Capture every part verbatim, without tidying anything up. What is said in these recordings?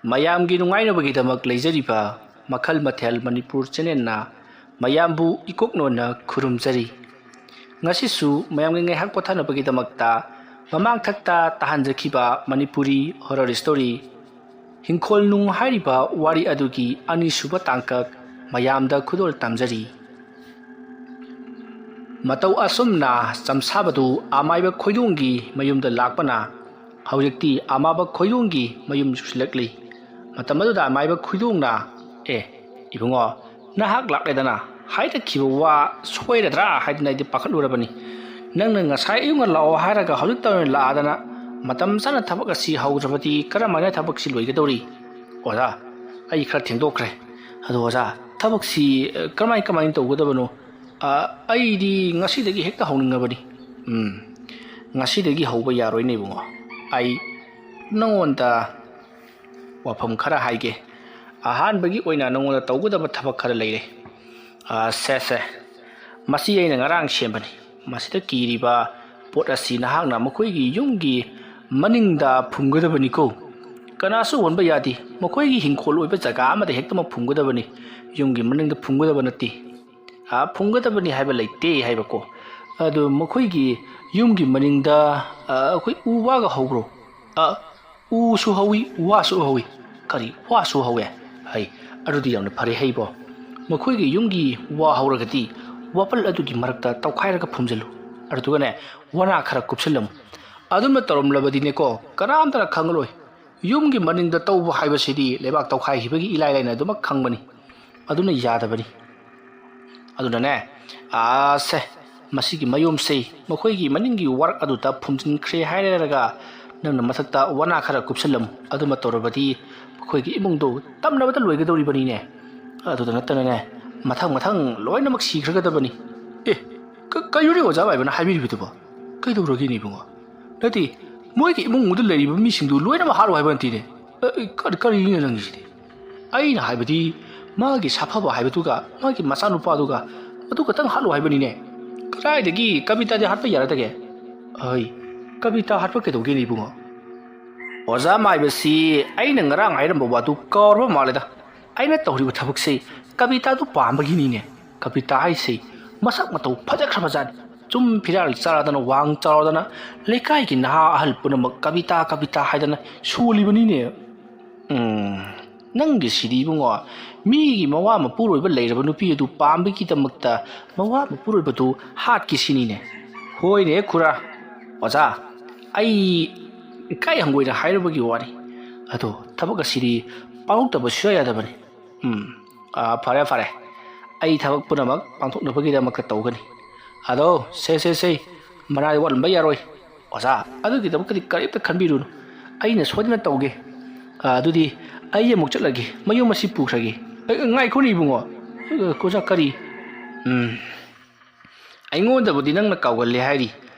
ꯃꯌꯥꯝꯒꯤ ꯅꯨꯡꯉꯥꯏꯅꯕꯒꯤꯗꯃꯛ ꯂꯩꯖꯔꯤꯕ ꯃꯈꯜ ꯃꯊꯦꯜ ꯃꯅꯤꯄꯨꯔ ꯆꯦꯅꯦꯜꯅ ꯃꯌꯥꯝꯕꯨ ꯏꯀꯣꯛꯅꯣꯟꯅ ꯈꯨꯔꯨꯝꯖꯔꯤ꯫ ꯉꯁꯤꯁꯨ ꯃꯌꯥꯝꯒꯤ ꯉꯥꯏꯍꯥꯛ ꯄꯣꯊꯥꯅꯕꯒꯤꯗꯃꯛꯇ ꯃꯃꯥꯡꯊꯛꯇ ꯇꯥꯍꯟꯖꯈꯤꯕ ꯃꯅꯤꯄꯨꯔꯤ ꯍꯣꯔꯔ ꯁ꯭ꯇꯣꯔꯤ ꯍꯤꯡꯈꯣꯜ ꯅꯨꯡ ꯍꯥꯏꯔꯤꯕ ꯋꯥꯔꯤ ꯑꯗꯨꯒꯤ ꯑꯅꯤꯁꯨꯕ ꯇꯥꯡꯀꯛ ꯃꯌꯥꯝꯗ ꯈꯨꯗꯣꯜ ꯇꯝꯖꯔꯤ꯫ ꯃꯇꯧ ꯑꯁꯨꯝꯅ ꯆꯝꯁꯥꯕꯗꯨ ꯑꯃꯥꯏꯕ ꯈꯣꯏꯗꯣꯡꯒꯤ ꯃꯌꯨꯝꯗ ꯂꯥꯛꯄꯅ ꯍꯧꯖꯤꯛꯇꯤ ꯑꯃꯥꯕ ꯈꯣꯏꯗꯣꯡꯒꯤ ꯃꯌꯨꯝ ꯌꯧꯁꯤꯜꯂꯛꯂꯤ꯫ ꯃꯇꯝ ꯑꯗꯨꯗ ꯑꯃꯥꯏꯕ ꯈꯣꯏꯗꯣꯡꯅ, "ꯑꯦ, ꯏꯕꯨꯡꯉꯣ, ꯅꯍꯥꯛ ꯂꯥꯛꯂꯦꯗꯅ ꯍꯥꯏꯔꯛꯈꯤꯕ ꯋꯥ ꯁꯣꯏꯔꯗ꯭ꯔꯥ ꯍꯥꯏꯗꯅ ꯑꯩꯗꯤ ꯄꯥꯈꯠꯂꯨꯔꯕꯅꯤ꯫ ꯅꯪꯅ ꯉꯁꯥꯏ ꯑꯌꯨꯛ ꯉꯟ ꯂꯥꯛꯑꯣ ꯍꯥꯏꯔꯒ ꯍꯧꯖꯤꯛꯇ ꯑꯣꯏꯅ ꯂꯥꯛꯑꯗꯅ ꯃꯇꯝ ꯆꯥꯅ ꯊꯕꯛ ꯑꯁꯤ ꯍꯧꯗ꯭ꯔꯕꯗꯤ ꯀꯔꯝꯍꯥꯏꯅ ꯊꯕꯛꯁꯤ ꯂꯣꯏꯒꯗꯧꯔꯤ?" "ꯑꯣꯖꯥ, ꯑꯩ ꯈꯔ ꯊꯦꯡꯗꯣꯛꯈ꯭ꯔꯦ꯫ ꯑꯗꯣ ꯑꯣꯖꯥ, ꯊꯕꯛꯁꯤ, ꯑ, ꯀꯔꯝꯍꯥꯏ ꯀꯃꯥꯏꯅ ꯇꯧꯒꯗꯕꯅꯣ? ꯑ, ꯑꯩꯗꯤ ꯉꯁꯤꯗꯒꯤ ꯍꯦꯛꯇ ꯍꯧꯅꯤꯡꯉꯕꯅꯤ꯫" "ꯎꯝ, ꯉꯁꯤꯗꯒꯤ ꯍꯧꯕ ꯌꯥꯔꯣꯏꯅꯦ ꯏꯕꯨꯡꯉꯣ꯫ ꯑꯩ ꯅꯉꯣꯟꯗ ꯋꯥꯐꯝ ꯈꯔ ꯍꯥꯏꯒꯦ꯫ ꯑꯍꯥꯟꯕꯒꯤ ꯑꯣꯏꯅ ꯅꯉꯣꯟꯗ ꯇꯧꯒꯗꯕ ꯊꯕꯛ ꯈꯔ ꯂꯩꯔꯦ꯫" "ꯑ, ꯁꯦ, ꯁꯦ, ꯃꯁꯤ ꯑꯩꯅ ꯉꯔꯥꯡ ꯁꯦꯝꯕꯅꯤ꯫ ꯃꯁꯤꯗ ꯀꯤꯔꯤꯕ ꯄꯣꯠ ꯑꯁꯤ ꯅꯍꯥꯛꯅ ꯃꯈꯣꯏꯒꯤ ꯌꯨꯝꯒꯤ ꯃꯅꯤꯡꯗ ꯐꯨꯝꯒꯗꯕꯅꯤꯀꯣ꯫ ꯀꯅꯥꯁꯨ ꯎꯍꯟꯕ ꯌꯥꯗꯦ꯫ ꯃꯈꯣꯏꯒꯤ ꯍꯤꯡꯈꯣꯜ ꯑꯣꯏꯕ ꯖꯒꯥ ꯑꯃꯗ ꯍꯦꯛꯇꯃꯛ ꯐꯨꯝꯒꯗꯕꯅꯤ꯫ ꯌꯨꯝꯒꯤ ꯃꯅꯤꯡꯗ ꯐꯨꯝꯒꯗꯕ ꯅꯠꯇꯦ꯫ ꯑ, ꯐꯨꯝꯒꯗꯕꯅꯤ ꯍꯥꯏꯕ ꯂꯩꯇꯦ ꯍꯥꯏꯕꯀꯣ꯫ ꯑꯗꯨ ꯃꯈꯣꯏꯒꯤ ꯌꯨꯝꯒꯤ ꯃꯅꯤꯡꯗ, ꯑ, ꯑꯩꯈꯣꯏ ꯎ ꯋꯥꯒ ꯍꯧꯕ꯭ꯔꯣ?" "ꯑ, ꯎꯁꯨ ꯍꯧꯏ, ꯋꯥꯁꯨ ꯍꯧꯏ꯫" "ꯀꯔꯤ, ꯋꯥꯁꯨ ꯍꯧꯋꯦ? ꯍꯩ, ꯑꯗꯨꯗꯤ ꯌꯥꯝꯅ ꯐꯔꯦ ꯍꯩꯕꯣ꯫ ꯃꯈꯣꯏꯒꯤ ꯌꯨꯝꯒꯤ ꯋꯥ ꯍꯧꯔꯒꯗꯤ ꯋꯥꯄꯜ ꯑꯗꯨꯒꯤ ꯃꯔꯛꯇ ꯇꯧꯈꯥꯏꯔꯒ ꯐꯨꯝꯖꯤꯜꯂꯨ꯫ ꯑꯗꯨꯗꯨꯒꯅꯦ, ꯋꯥꯅꯥ ꯈꯔ ꯀꯨꯞꯁꯤꯜꯂꯝꯃꯨ꯫ ꯑꯗꯨꯝꯅ ꯇꯧꯔꯝꯂꯕꯗꯤꯅꯦꯀꯣ, ꯀꯅꯥꯝꯇꯅ ꯈꯪꯉꯔꯣꯏ꯫ ꯌꯨꯝꯒꯤ ꯃꯅꯤꯡꯗ ꯇꯧꯕ ꯍꯥꯏꯕꯁꯤꯗꯤ ꯂꯩꯕꯥꯛ ꯇꯧꯈꯥꯏꯈꯤꯕꯒꯤ ꯏꯂꯥꯏ ꯂꯥꯏꯅ ꯑꯗꯨꯃꯛ ꯈꯪꯕꯅꯤ꯫ ꯑꯗꯨꯅ ꯌꯥꯗꯕꯅꯤ꯫ ꯑꯗꯨꯅꯅꯦ, ꯑꯥꯁꯦ, ꯃꯁꯤꯒꯤ ꯃꯌꯨꯝꯁꯦ ꯃꯈꯣꯏꯒꯤ ꯃꯅꯤꯡꯒꯤ ꯋꯥꯔꯛ ꯑꯗꯨꯗ ꯐꯨꯝꯖꯤꯟꯈ꯭ꯔꯦ ꯍꯥꯏꯔꯒ ꯅꯪꯅ ꯃꯊꯛꯇ ꯋꯥꯅꯥ ꯈꯔ ꯀꯨꯞꯁꯤꯜꯂꯝꯃꯨ꯫ ꯑꯗꯨꯃ ꯇꯧꯔꯕꯗꯤ ꯃꯈꯣꯏꯒꯤ ꯏꯃꯨꯡꯗꯣ ꯇꯝꯅꯕꯗ ꯂꯣꯏꯒꯗꯧꯔꯤꯕꯅꯤꯅꯦ꯫ ꯑꯗꯨꯗ ꯅꯠꯇꯅꯅꯦ, ꯃꯊꯪ ꯃꯊꯪ ꯂꯣꯏꯅꯃꯛ ꯁꯤꯈ꯭ꯔꯒꯗꯕꯅꯤ꯫" "ꯑꯦ, ꯀ-, ꯀꯩꯅꯣꯅꯦ ꯑꯣꯖꯥ ꯃꯥꯏꯕꯅ ꯍꯥꯏꯕꯤꯔꯤꯕꯗꯨꯕꯣ? ꯀꯩꯗꯧꯔꯒꯦꯅꯦ ꯏꯕꯨꯡꯉꯣ? ꯅꯠꯇꯦ, ꯃꯣꯏꯒꯤ ꯏꯃꯨꯡꯗ ꯂꯩꯔꯤꯕ ꯃꯤꯁꯤꯡꯗꯨ ꯂꯣꯏꯅꯃꯛ ꯍꯥꯠꯂꯣ ꯍꯥꯏꯕ ꯅꯠꯇꯦꯅꯦ꯫ ꯑ, ꯑ, ꯀꯔꯤ-, ꯀꯔꯤꯅꯣ ꯅꯪꯒꯤꯁꯤꯗꯤ? ꯑꯩꯅ ꯍꯥꯏꯕꯗꯤ ꯃꯥꯒꯤ ꯁꯥꯐꯕ ꯍꯥꯏꯕꯗꯨꯒ ꯃꯥꯒꯤ ꯃꯆꯥꯅꯨꯄꯥꯗꯨꯒ ꯑꯗꯨ ꯈꯛꯇꯪ ꯍꯥꯠꯂꯣ ꯍꯥꯏꯕꯅꯤꯅꯦ꯫ ꯀꯗꯥꯏꯗꯒꯤ ꯀꯕꯤꯇꯥꯗꯤ ꯍꯥꯠꯄ ꯌꯥꯔꯗꯒꯦ?" "ꯍꯩ, ꯀꯕꯤꯇꯥ ꯍꯥꯠꯄ ꯀꯩꯗꯧꯒꯦꯅꯦ ꯏꯕꯨꯡꯉꯣ? ꯑꯣꯖꯥ ꯃꯥꯏꯕꯁꯤ ꯑꯩꯅ ꯉꯔꯥꯡ ꯍꯥꯏꯔꯝꯕ ꯋꯥꯗꯨ ꯀꯥꯎꯔꯕ ꯃꯥꯜꯂꯦꯗ꯫ ꯑꯩꯅ ꯇꯧꯔꯤꯕ ꯊꯕꯛꯁꯤ ꯀꯕꯤꯇꯥꯗꯨ ꯄꯥꯝꯕꯒꯤꯅꯤꯅꯦ꯫ ꯀꯕꯤꯇꯥ ꯍꯥꯏꯁꯤ ꯃꯁꯛ ꯃꯇꯧ ꯐꯖꯈ꯭ꯔꯕꯖꯥꯠꯅꯤ꯫ ꯆꯨꯝ ꯐꯤꯔꯥꯜ ꯆꯥꯔꯗꯅ, ꯋꯥꯡ ꯆꯥꯎꯔꯗꯅ, ꯂꯩꯀꯥꯏꯒꯤ ꯅꯍꯥ ꯑꯍꯜ ꯄꯨꯝꯅꯃꯛ ꯀꯕꯤꯇꯥ, ꯀꯕꯤꯇꯥ ꯍꯥꯏꯗꯅ ꯁꯣꯜꯂꯤꯕꯅꯤꯅꯦ꯫ ꯎꯝ, ꯅꯪꯒꯤꯁꯤꯗꯤ ꯏꯕꯨꯡꯉꯣ, ꯃꯤꯒꯤ ꯃꯋꯥ ꯃꯄꯨꯔꯣꯏꯕ ꯂꯩꯔꯕ ꯅꯨꯄꯤ ꯑꯗꯨ ꯄꯥꯝꯕꯒꯤꯗꯃꯛꯇ ꯃꯋꯥ ꯃꯄꯨꯔꯣꯏꯕꯗꯨ ꯍꯥꯠꯀꯦ ꯁꯤꯅꯤꯅꯦ꯫ ꯍꯣꯏꯅꯦ ꯈꯨꯔꯥ, ꯑꯣꯖꯥ, ꯑꯩ ꯏꯀꯥꯏ ꯍꯪꯒꯣꯏꯅ ꯍꯥꯏꯔꯨꯕꯒꯤ ꯋꯥꯅꯤ꯫ ꯑꯗꯣ ꯊꯕꯛ ꯑꯁꯤꯗꯤ ꯄꯥꯡꯊꯣꯛꯇꯕ ꯁꯨꯡꯌꯥ ꯌꯥꯗꯕꯅꯤ꯫ ꯎꯝ, ꯑꯥ, ꯐꯔꯦ, ꯐꯔꯦ꯫ ꯑꯩ ꯊꯕꯛ ꯄꯨꯝꯅꯃꯛ ꯄꯥꯡꯊꯣꯛꯅꯕꯒꯤꯗꯃꯛꯇ ꯇꯧꯒꯅꯤ꯫ ꯑꯗꯣ, ꯁꯦ, ꯁꯦ, ꯁꯦ, ꯃꯅꯥꯗꯤ ꯋꯥꯠꯂꯝꯕ ꯌꯥꯔꯣꯏ꯫ ꯑꯣꯖꯥ, ꯑꯗꯨꯒꯤꯗꯃꯛꯇꯗꯤ ꯀꯔꯤꯝꯇ ꯈꯟꯕꯤꯔꯨꯅꯨ꯫ ꯑꯩꯅ ꯁꯣꯏꯗꯅ ꯇꯧꯒꯦ꯫ ꯑꯥ, ꯑꯗꯨꯗꯤ ꯑꯩ ꯑꯃꯨꯛ ꯆꯠꯂꯒꯦ꯫ ꯃꯌꯨꯝ ꯑꯁꯤ ꯄꯨꯈ꯭ꯔꯒꯦ꯫ ꯑꯦ, ꯉꯥꯏꯈꯣꯅꯦ ꯏꯕꯨꯡꯉꯣ꯫ ꯑꯦ, ꯑꯣꯖꯥ, ꯀꯔꯤ? ꯎꯝ꯫ ꯑꯩꯉꯣꯟꯗꯕꯨꯗꯤ ꯅꯪꯅ ꯀꯥꯎꯒꯜꯂꯦ ꯍꯥꯏꯔꯤ꯫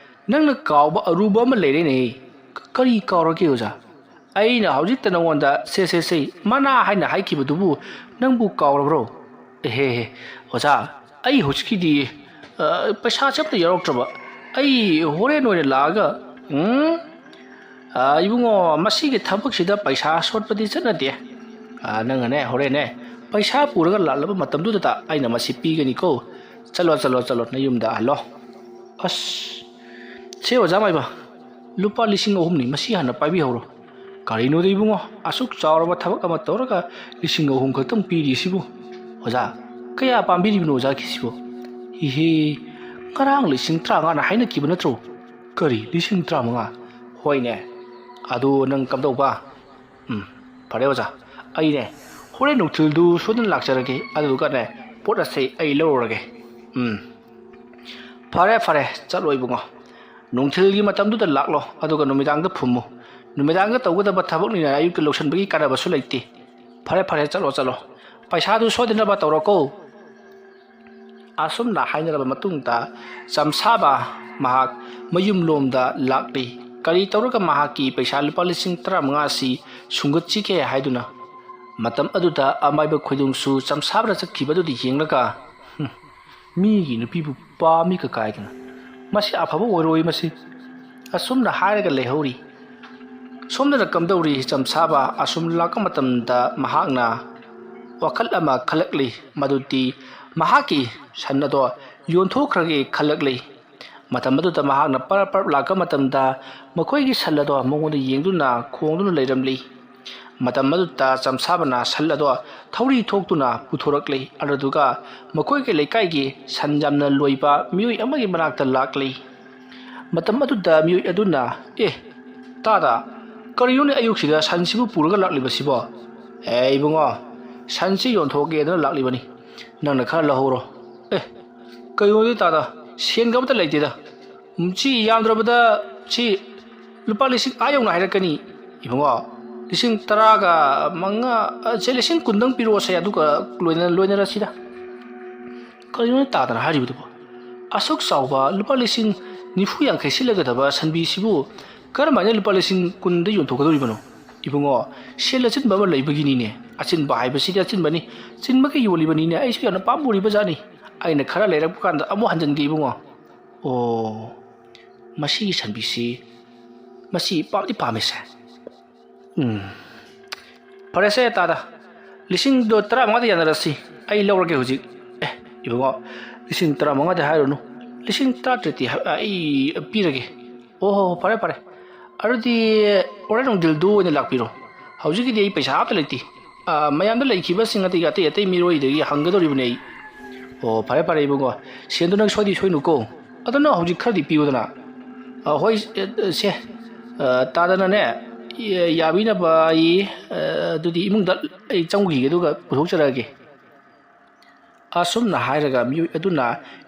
ꯅꯪꯅ ꯀꯥꯎꯕ ꯑꯔꯨꯕ ꯑꯃ ꯂꯩꯔꯦꯅꯦ꯫ ꯀ-, ꯀꯔꯤ ꯀꯥꯎꯔꯒꯦ ꯑꯣꯖꯥ? ꯑꯩꯅ ꯍꯧꯖꯤꯛꯇ ꯅꯉꯣꯟꯗ "ꯁꯦ, ꯁꯦ, ꯁꯦ, ꯃꯅꯥ" ꯍꯥꯏꯅ ꯍꯥꯏꯈꯤꯕꯗꯨꯕꯨ ꯅꯪꯕꯨ ꯀꯥꯎꯔꯕ꯭ꯔꯣ? ꯑꯦꯍꯦ, ꯑꯣꯖꯥ, ꯑꯩ ꯍꯧꯖꯤꯛꯀꯤꯗꯤ, ꯑ, ꯄꯩꯁꯥꯁꯦ ꯑꯝꯇ ꯌꯥꯎꯔꯛꯇ꯭ꯔꯕ꯫ ꯑꯩ ꯍꯣꯔꯦꯟ ꯑꯣꯏꯅ ꯂꯥꯛꯑꯒ, ꯎꯝ? ꯑ, ꯏꯕꯨꯡꯉꯣ, ꯃꯁꯤꯒꯤ ꯊꯕꯛꯁꯤꯗ ꯄꯩꯁꯥ ꯁꯣꯠꯄꯗꯤ ꯆꯠꯅꯗꯦ꯫ ꯑ, ꯅꯪꯅꯅꯦ, ꯍꯣꯔꯦꯟꯅꯦ, ꯄꯩꯁꯥ ꯄꯨꯔꯒ ꯂꯥꯛꯂꯕ ꯃꯇꯝꯗꯨꯗ ꯑꯩꯅ ꯃꯁꯤ ꯄꯤꯒꯅꯤꯀꯣ꯫ ꯆꯠꯂꯣ, ꯆꯠꯂꯣ, ꯆꯠꯂꯣ, ꯅꯌꯨꯝꯗ ꯍꯜꯂꯣ꯫ ꯑꯁ, ꯁꯦ ꯑꯣꯖꯥ ꯃꯥꯏꯕ, ꯂꯨꯄꯥ ꯂꯤꯁꯤꯡ ꯑꯍꯨꯝꯅꯤ, ꯃꯁꯤ ꯍꯥꯟꯅ ꯄꯥꯏꯕꯤꯍꯧꯔꯣ꯫ ꯀꯔꯤꯅꯣꯗ ꯏꯕꯨꯡꯉꯣ, ꯑꯁꯨꯛ ꯆꯥꯎꯔꯕ ꯊꯕꯛ ꯑꯃ ꯇꯧꯔꯒ ꯂꯤꯁꯤꯡ ꯑꯍꯨꯝ ꯈꯛꯇꯪ ꯄꯤꯔꯤꯁꯤꯕꯨ? ꯑꯣꯖꯥ, ꯀꯌꯥ ꯄꯥꯝꯕꯤꯔꯤꯕꯅꯣ ꯑꯣꯖꯥꯒꯤꯁꯤꯕꯨ? ꯏꯍꯦ, ꯉꯔꯥꯡ ꯂꯤꯁꯤꯡ ꯇꯔꯥꯃꯉꯥꯅ ꯍꯥꯏꯅꯈꯤꯕ ꯅꯠꯇ꯭ꯔꯣ? ꯀꯔꯤ, ꯂꯤꯁꯤꯡ ꯇꯔꯥꯃꯉꯥ? ꯍꯣꯏꯅꯦ꯫ ꯑꯗꯨ ꯅꯪ ꯀꯝꯗꯧꯕ? ꯎꯝ, ꯐꯔꯦ ꯑꯣꯖꯥ, ꯑꯩꯅꯦ ꯍꯣꯔꯦꯟ ꯅꯨꯡꯊꯤꯜꯗꯨ ꯁꯣꯏꯗꯅ ꯂꯥꯛꯆꯔꯒꯦ, ꯑꯗꯨꯗꯨꯒꯅꯦ ꯄꯣꯠ ꯑꯁꯤ ꯑꯩ ꯂꯧꯔꯨꯔꯒꯦ꯫ ꯎꯝ, ꯐꯔꯦ, ꯐꯔꯦ, ꯆꯠꯂꯣ ꯏꯕꯨꯡꯉꯣ꯫ ꯅꯨꯡꯊꯤꯜꯒꯤ ꯃꯇꯝꯗꯨꯗ ꯂꯥꯛꯂꯣ, ꯑꯗꯨꯒ ꯅꯨꯃꯤꯗꯥꯡꯗ ꯐꯨꯝꯃꯨ꯫ ꯅꯨꯃꯤꯗꯥꯡꯗ ꯇꯧꯒꯗꯕ ꯊꯕꯛꯅꯤꯅ ꯑꯌꯨꯛꯇ ꯂꯣꯏꯁꯤꯟꯕꯒꯤ ꯀꯥꯟꯅꯕꯁꯨ ꯂꯩꯇꯦ꯫ ꯐꯔꯦ, ꯐꯔꯦ, ꯆꯠꯂꯣ, ꯆꯠꯂꯣ꯫ ꯄꯩꯁꯥꯗꯨ ꯁꯣꯏꯗꯅꯕ ꯇꯧꯔꯣꯀꯣ꯫ ꯑꯁꯨꯝꯅ ꯍꯥꯏꯅꯔꯕ ꯃꯇꯨꯡꯗ ꯆꯝꯁꯥꯕ ꯃꯍꯥꯛ ꯃꯌꯨꯝꯂꯣꯝꯗ ꯂꯥꯛꯂꯤ꯫ ꯀꯔꯤ ꯇꯧꯔꯒ ꯃꯍꯥꯛꯀꯤ ꯄꯩꯁꯥ ꯂꯨꯄꯥ ꯂꯤꯁꯤꯡ ꯇꯔꯥꯃꯉꯥ ꯑꯁꯤ ꯁꯨꯡꯒꯠꯁꯤꯒꯦ ꯍꯥꯏꯗꯨꯅ꯫ ꯃꯇꯝ ꯑꯗꯨꯗ ꯑꯃꯥꯏꯕ ꯈꯣꯏꯗꯣꯡꯁꯨ ꯆꯝꯁꯥꯕꯅ ꯆꯠꯈꯤꯕꯗꯨꯗ ꯌꯦꯡꯂꯒ, "ꯍꯨꯝ, ꯃꯤꯒꯤ ꯅꯨꯄꯤꯕꯨ ꯄꯥꯝꯃꯤ ꯀꯀꯥꯏꯗꯅ꯫ ꯃꯁꯤ ꯑꯐꯕ ꯑꯣꯏꯔꯣꯏ ꯃꯁꯤ"꯫ ꯑꯁꯨꯝꯅ ꯍꯥꯏꯔꯒ ꯂꯩꯍꯧꯔꯤ꯫ ꯁꯣꯝꯗꯅ ꯀꯝꯗꯧꯔꯤ? ꯆꯝꯁꯥꯕ ꯑꯁꯨꯝ ꯂꯥꯛꯄ ꯃꯇꯝꯗ ꯃꯍꯥꯛꯅ ꯋꯥꯈꯜ ꯑꯃ ꯈꯜꯂꯛꯂꯤ, ꯃꯗꯨꯗꯤ ꯃꯍꯥꯛꯀꯤ ꯁꯟ ꯑꯗꯣ ꯌꯣꯟꯊꯣꯛꯈ꯭ꯔꯒꯦ ꯈꯜꯂꯛꯂꯤ꯫ ꯃꯇꯝ ꯑꯗꯨꯗ ꯃꯍꯥꯛꯅ ꯄꯔꯞ ꯄꯔꯞ ꯂꯥꯛꯄ ꯃꯇꯝꯗ ꯃꯈꯣꯏꯒꯤ ꯁꯟ ꯑꯗꯣ ꯃꯉꯣꯟꯗ ꯌꯦꯡꯗꯨꯅ ꯈꯣꯡꯗꯨꯅ ꯂꯩꯔꯝꯂꯤ꯫ ꯃꯇꯝ ꯑꯗꯨꯗ ꯆꯝꯁꯥꯕꯅ ꯁꯟ ꯑꯗꯣ ꯊꯧꯔꯤ ꯊꯣꯛꯇꯨꯅ ꯄꯨꯊꯣꯔꯛꯂꯤ꯫ ꯑꯗꯨꯗꯨꯒ ꯃꯈꯣꯏꯒꯤ ꯂꯩꯀꯥꯏꯒꯤ ꯁꯟ ꯌꯥꯝꯅ ꯂꯣꯏꯕ ꯃꯤꯑꯣꯏ ꯑꯃꯒꯤ ꯃꯅꯥꯛꯇ ꯂꯥꯛꯂꯤ꯫ ꯃꯇꯝ ꯑꯗꯨꯗ ꯃꯤꯑꯣꯏ ꯑꯗꯨꯅ, "ꯑꯦ, ꯇꯥꯗ, ꯀꯔꯤꯅꯣꯅꯦ ꯑꯌꯨꯛꯁꯤꯗ ꯁꯟꯁꯤꯕꯨ ꯄꯨꯔꯒ ꯂꯥꯛꯂꯤꯕꯁꯤꯕꯣ?" "ꯑꯦ ꯏꯕꯨꯡꯉꯣ, ꯁꯟꯁꯤ ꯌꯣꯟꯊꯣꯛꯀꯦꯗꯅ ꯂꯥꯛꯂꯤꯕꯅꯤ, ꯅꯪꯅ ꯈꯔ ꯂꯧꯍꯧꯔꯣ꯫" "ꯑꯦ, ꯀꯩꯅꯣꯗꯤ ꯇꯥꯗ, ꯁꯦꯟꯒ ꯑꯃꯇ ꯂꯩꯇꯦꯗ꯫ ꯎꯝ, ꯁꯤ ꯌꯥꯝꯗ꯭ꯔꯕꯗ ꯁꯤ ꯂꯨꯄꯥ ꯂꯤꯁꯤꯡ ꯑꯥ ꯌꯧꯅ ꯍꯥꯏꯔꯛꯀꯅꯤ ꯏꯕꯨꯡꯉꯣ꯫ ꯂꯤꯁꯤꯡ ꯇꯔꯥꯒ ꯃꯉꯥ, ꯑ, ꯁꯦ, ꯂꯤꯁꯤꯡ ꯀꯨꯟꯗꯪ ꯄꯤꯔꯛꯑꯣꯁꯦ, ꯑꯗꯨꯒ ꯂꯣꯏꯅ-, ꯂꯣꯏꯅꯔꯁꯤꯗ꯫" ꯀꯔꯤꯅꯣ ꯇꯥꯗꯅ ꯍꯥꯏꯔꯤꯕꯗꯨꯕꯣ? ꯑꯁꯨꯛ ꯆꯥꯎꯕ ꯂꯨꯄꯥ ꯂꯤꯁꯤꯡ ꯅꯤꯐꯨ ꯌꯥꯡꯈꯩ ꯁꯤꯠꯂꯒꯗꯕ ꯁꯟꯕꯤꯁꯤꯕꯨ ꯀꯔꯝꯍꯥꯏꯅ ꯂꯨꯄꯥ ꯂꯤꯁꯤꯡ ꯀꯨꯟꯗ ꯌꯣꯟꯊꯣꯛꯀꯗꯧꯔꯤꯕꯅꯣ? ꯏꯕꯨꯡꯉꯣ, ꯁꯦꯜ ꯑꯆꯤꯟꯕ ꯑꯃ ꯂꯩꯕꯒꯤꯅꯤꯅꯦ꯫ ꯑꯆꯤꯟꯕ ꯍꯥꯏꯕꯁꯤꯗꯤ ꯑꯆꯤꯟꯕꯅꯤ꯫ ꯆꯤꯟꯕꯒꯤ ꯌꯣꯜꯂꯤꯕꯅꯤꯅꯦ꯫ ꯑꯩꯁꯨ ꯌꯥꯝꯅ ꯄꯥꯝꯃꯨꯔꯤꯕ ꯖꯥꯠꯅꯤ꯫ ꯑꯩꯅ ꯈꯔ ꯂꯩꯔꯛꯄ ꯀꯥꯟꯗ ꯑꯃꯨꯛ ꯍꯟꯖꯤꯟꯒꯦ ꯏꯕꯨꯡꯉꯣ꯫ ꯑꯣ, ꯃꯁꯤꯒꯤ ꯁꯟꯕꯤꯁꯤ, ꯃꯁꯤ ꯄꯥꯝꯗꯤ ꯄꯥꯝꯃꯦꯁꯦ꯫ ꯎꯝ꯫ ꯐꯔꯦꯁꯦ ꯇꯥꯗ, ꯂꯤꯁꯤꯡꯗꯣ ꯇꯔꯥꯃꯉꯥꯗ ꯌꯥꯅꯔꯁꯤ꯫ ꯑꯩ ꯂꯧꯔꯒꯦ ꯍꯧꯖꯤꯛ꯫ ꯑꯦ, ꯏꯕꯨꯡꯉꯣ, ꯂꯤꯁꯤꯡ ꯇꯔꯥꯃꯉꯥꯗꯤ ꯍꯥꯏꯔꯨꯅꯨ, ꯂꯤꯁꯤꯡ ꯇꯔꯥꯇꯔꯦꯠꯇꯤ ꯍꯥ-, ꯑꯩ ꯄꯤꯔꯒꯦ꯫ ꯑꯣ, ꯍꯣ, ꯍꯣ, ꯐꯔꯦ, ꯐꯔꯦ꯫ ꯑꯗꯨꯗꯤ ꯍꯣꯔꯦꯟ ꯅꯨꯡꯊꯤꯜꯗꯨ ꯑꯣꯏꯅ ꯂꯥꯛꯄꯤꯔꯣ꯫ ꯍꯧꯖꯤꯛꯀꯤꯗꯤ ꯑꯩ ꯄꯩꯁꯥ ꯑꯝꯇ ꯂꯩꯇꯦ꯫ ꯑ, ꯃꯌꯥꯝꯗ ꯂꯩꯈꯤꯕꯁꯤꯡ ꯑꯇꯩ, ꯑꯇꯩ, ꯑꯇꯩ ꯃꯤꯔꯣꯏꯗꯒꯤ ꯍꯪꯒꯗꯧꯔꯤꯕꯅꯦ ꯑꯩ꯫ ꯑꯣ, ꯐꯔꯦ, ꯐꯔꯦ, ꯏꯕꯨꯡꯉꯣ꯫ ꯁꯦꯟꯗꯣ ꯅꯪ ꯁꯣꯏꯗꯤ ꯁꯣꯏꯅꯨꯀꯣ꯫ ꯑꯗꯣ ꯅꯪ ꯍꯧꯖꯤꯛ ꯈꯔꯗꯤ ꯄꯤꯌꯨꯗꯅ꯫ ꯑ, ꯍꯣꯏ, ꯑ, ꯁꯦ, ꯑ, ꯇꯥꯗꯅꯅꯦ, ꯌꯥ-, ꯌꯥꯕꯤꯅꯕ ꯑꯩ, ꯑ, ꯑꯗꯨꯗꯤ ꯏꯃꯨꯡꯗ ꯑꯩ ꯆꯪꯉꯨꯈꯤꯒꯦ, ꯑꯗꯨꯒ ꯄꯨꯊꯣꯛꯆꯔꯛꯑꯒꯦ꯫ ꯑꯁꯨꯝꯅ ꯍꯥꯏꯔꯒ ꯃꯤꯑꯣꯏ ꯑꯗꯨꯅ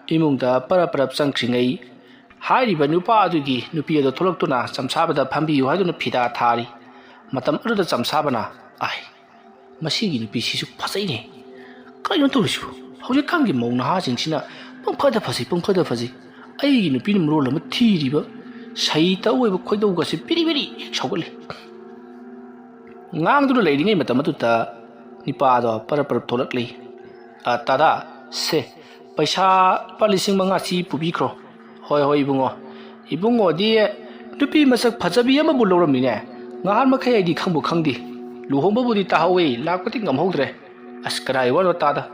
ꯏꯃꯨꯡꯗ ꯄꯔꯞ ꯄꯔꯞ ꯆꯪꯈ꯭ꯔꯤꯉꯩ, ꯍꯥꯏꯔꯤꯕ ꯅꯨꯄꯥ ꯑꯗꯨꯒꯤ ꯅꯨꯄꯤ ꯑꯗꯨ ꯊꯣꯛꯂꯛꯇꯨꯅ ꯆꯝꯁꯥꯕꯗ ꯐꯝꯕꯤꯌꯨ ꯍꯥꯏꯗꯨꯅ ꯐꯤꯗꯥ ꯊꯥꯔꯤ꯫ ꯃꯇꯝ ꯑꯗꯨꯗ ꯆꯝꯁꯥꯕꯅ, "ꯑꯥꯏ, ꯃꯁꯤꯒꯤ ꯅꯨꯄꯤꯁꯤꯁꯨ ꯐꯖꯩꯅꯦ꯫ ꯀꯩꯅꯣ ꯇꯧꯔꯤꯁꯤꯕꯨ? ꯍꯧꯖꯤꯛꯀꯥꯟꯒꯤ ꯃꯧ ꯅꯍꯥꯁꯤꯡꯁꯤꯅ ꯄꯪꯐꯗ ꯐꯖꯩ, ꯄꯪꯐꯗ ꯐꯖꯩ꯫ ꯑꯩꯒꯤ ꯅꯨꯄꯤꯅ ꯃꯔꯣꯜ ꯑꯃ ꯊꯤꯔꯤꯕ, ꯁꯩꯇ ꯑꯣꯏꯕ ꯈꯣꯏꯗꯧꯒꯁꯦ ꯕꯤꯔꯤ ꯕꯤꯔꯤ ꯍꯦꯛ ꯁꯧꯒꯠꯂꯤ꯫" ꯉꯥꯡꯗꯨꯅ ꯂꯩꯔꯤꯉꯩ ꯃꯇꯝ ꯑꯗꯨꯗ ꯅꯤꯄꯥꯗꯣ ꯄꯔꯞ ꯄꯔꯞ ꯊꯣꯛꯂꯛꯂꯤ꯫ "ꯑ, ꯇꯥꯗꯥ, ꯁꯦ, ꯄꯩꯁꯥ ꯂꯨꯄꯥ ꯂꯤꯁꯤꯡ ꯃꯉꯥꯁꯤ ꯄꯨꯕꯤꯈ꯭ꯔꯣ꯫" "ꯍꯣꯏ, ꯍꯣꯏ, ꯏꯕꯨꯡꯉꯣ꯫" ꯏꯕꯨꯡꯉꯣꯗꯤ ꯅꯨꯄꯤ ꯃꯁꯛ ꯐꯖꯕꯤ ꯑꯃꯕꯨ ꯂꯧꯔꯝꯃꯤꯅꯦ꯫ ꯉꯍꯥꯟ ꯃꯈꯩ ꯑꯩꯗꯤ ꯈꯪꯕꯨ ꯈꯪꯗꯦ꯫ ꯂꯨꯍꯣꯡꯕꯕꯨꯗꯤ ꯇꯥꯍꯧꯋꯦ, ꯂꯥꯛꯄꯗꯤ ꯉꯝꯍꯧꯗ꯭ꯔꯦ꯫ ꯑꯁ, ꯀꯅꯥꯒꯤ ꯋꯥꯅꯣ ꯇꯥꯗ?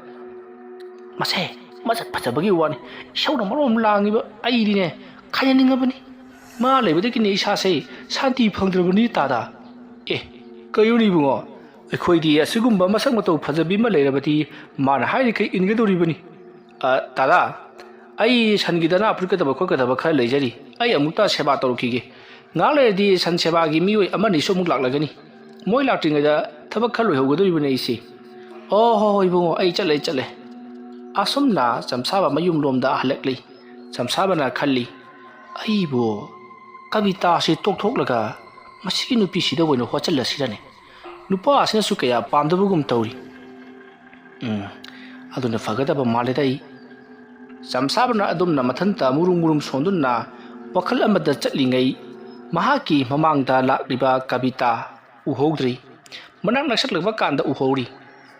ꯃꯁꯦ, ꯃꯁꯛ ꯐꯖꯕꯒꯤ ꯋꯥꯅꯤ꯫ ꯏꯁꯧꯅ ꯃꯔꯣꯝ ꯂꯥꯡꯉꯤꯕ ꯑꯩꯗꯤꯅꯦ, ꯈꯥꯏꯅꯅꯤꯡꯉꯕꯅꯤ꯫ ꯃꯥ ꯂꯩꯕꯗꯒꯤꯅꯦ ꯏꯁꯥꯁꯦ ꯁꯥꯟꯇꯤ ꯐꯪꯗ꯭ꯔꯕꯅꯤ ꯇꯥꯗ꯫ ꯑꯦ, ꯀꯩꯅꯣꯅꯦ ꯏꯕꯨꯡꯉꯣ? ꯑꯩꯈꯣꯏꯗꯤ ꯑꯁꯤꯒꯨꯝꯕ ꯃꯁꯛ ꯃꯇꯧ ꯐꯖꯕꯤ ꯑꯃ ꯂꯩꯔꯕꯗꯤ ꯃꯥꯅ ꯍꯥꯏꯔꯤꯈꯩ ꯏꯟꯒꯗꯧꯔꯤꯕꯅꯤ꯫ ꯑ, ꯇꯥꯗ, ꯑꯩ ꯁꯟꯒꯤ ꯗꯅꯥ ꯐꯨꯠꯀꯗꯕ ꯈꯣꯠꯀꯗꯕ ꯈꯔ ꯂꯩꯖꯔꯤ꯫ ꯑꯩ ꯑꯃꯨꯛꯇ ꯁꯦꯕꯥ ꯇꯧꯔꯛꯈꯤꯒꯦ꯫ ꯉꯥꯏꯍꯥꯛ ꯂꯩꯔꯗꯤ ꯁꯟ ꯁꯦꯕꯥꯒꯤ ꯃꯤꯑꯣꯏ ꯑꯃꯅꯤꯁꯨ ꯑꯃꯨꯛ ꯂꯥꯛꯂꯒꯅꯤ꯫ ꯃꯣꯏ ꯂꯥꯛꯇ꯭ꯔꯤꯉꯩꯗ ꯊꯕꯛ ꯈꯔ ꯂꯣꯏꯍꯧꯒꯗꯧꯔꯤꯕꯅꯤ ꯑꯩꯁꯦ꯫ ꯑꯣ ꯍꯣ ꯍꯣ ꯏꯕꯨꯡꯉꯣ, ꯑꯩ ꯆꯠꯂꯦ, ꯆꯠꯂꯦ꯫ ꯑꯁꯨꯝꯅ ꯆꯝꯁꯥꯕ ꯃꯌꯨꯝꯂꯣꯝꯗ ꯍꯜꯂꯛꯂꯤ꯫ ꯆꯝꯁꯥꯕꯅ ꯈꯜꯂꯤ, "ꯑꯩꯕꯨ ꯀꯕꯤꯇꯥꯁꯤ ꯇꯣꯛꯊꯣꯛꯂꯒ ꯃꯁꯤꯒꯤ ꯅꯨꯄꯤꯁꯤꯗ ꯑꯣꯏꯅ ꯍꯣꯠꯆꯜꯂꯁꯤꯔꯅꯦ? ꯅꯨꯄꯥꯁꯤꯅꯁꯨ ꯀꯌꯥ ꯄꯥꯝꯗꯕꯒꯨꯝ ꯇꯧꯔꯤ꯫ ꯎꯝ, ꯑꯗꯨꯅ ꯐꯒꯗꯕ ꯃꯥꯜꯂꯦꯗ ꯑꯩ꯫" ꯆꯝꯁꯥꯕꯅ ꯑꯗꯨꯝꯅ ꯃꯊꯟꯇ ꯃꯨꯔꯨꯝ ꯃꯨꯔꯨꯝ ꯁꯣꯟꯗꯨꯅ ꯋꯥꯈꯜ ꯑꯃꯗ ꯆꯠꯂꯤꯉꯩ, ꯃꯍꯥꯛꯀꯤ ꯃꯃꯥꯡꯗ ꯂꯥꯛꯂꯤꯕ ꯀꯕꯤꯇꯥ ꯎꯍꯧꯗ꯭ꯔꯤ꯫ ꯃꯅꯥꯛ ꯅꯛꯁꯜꯂꯛꯄ ꯀꯥꯟꯗ ꯎꯍꯧꯔꯤ꯫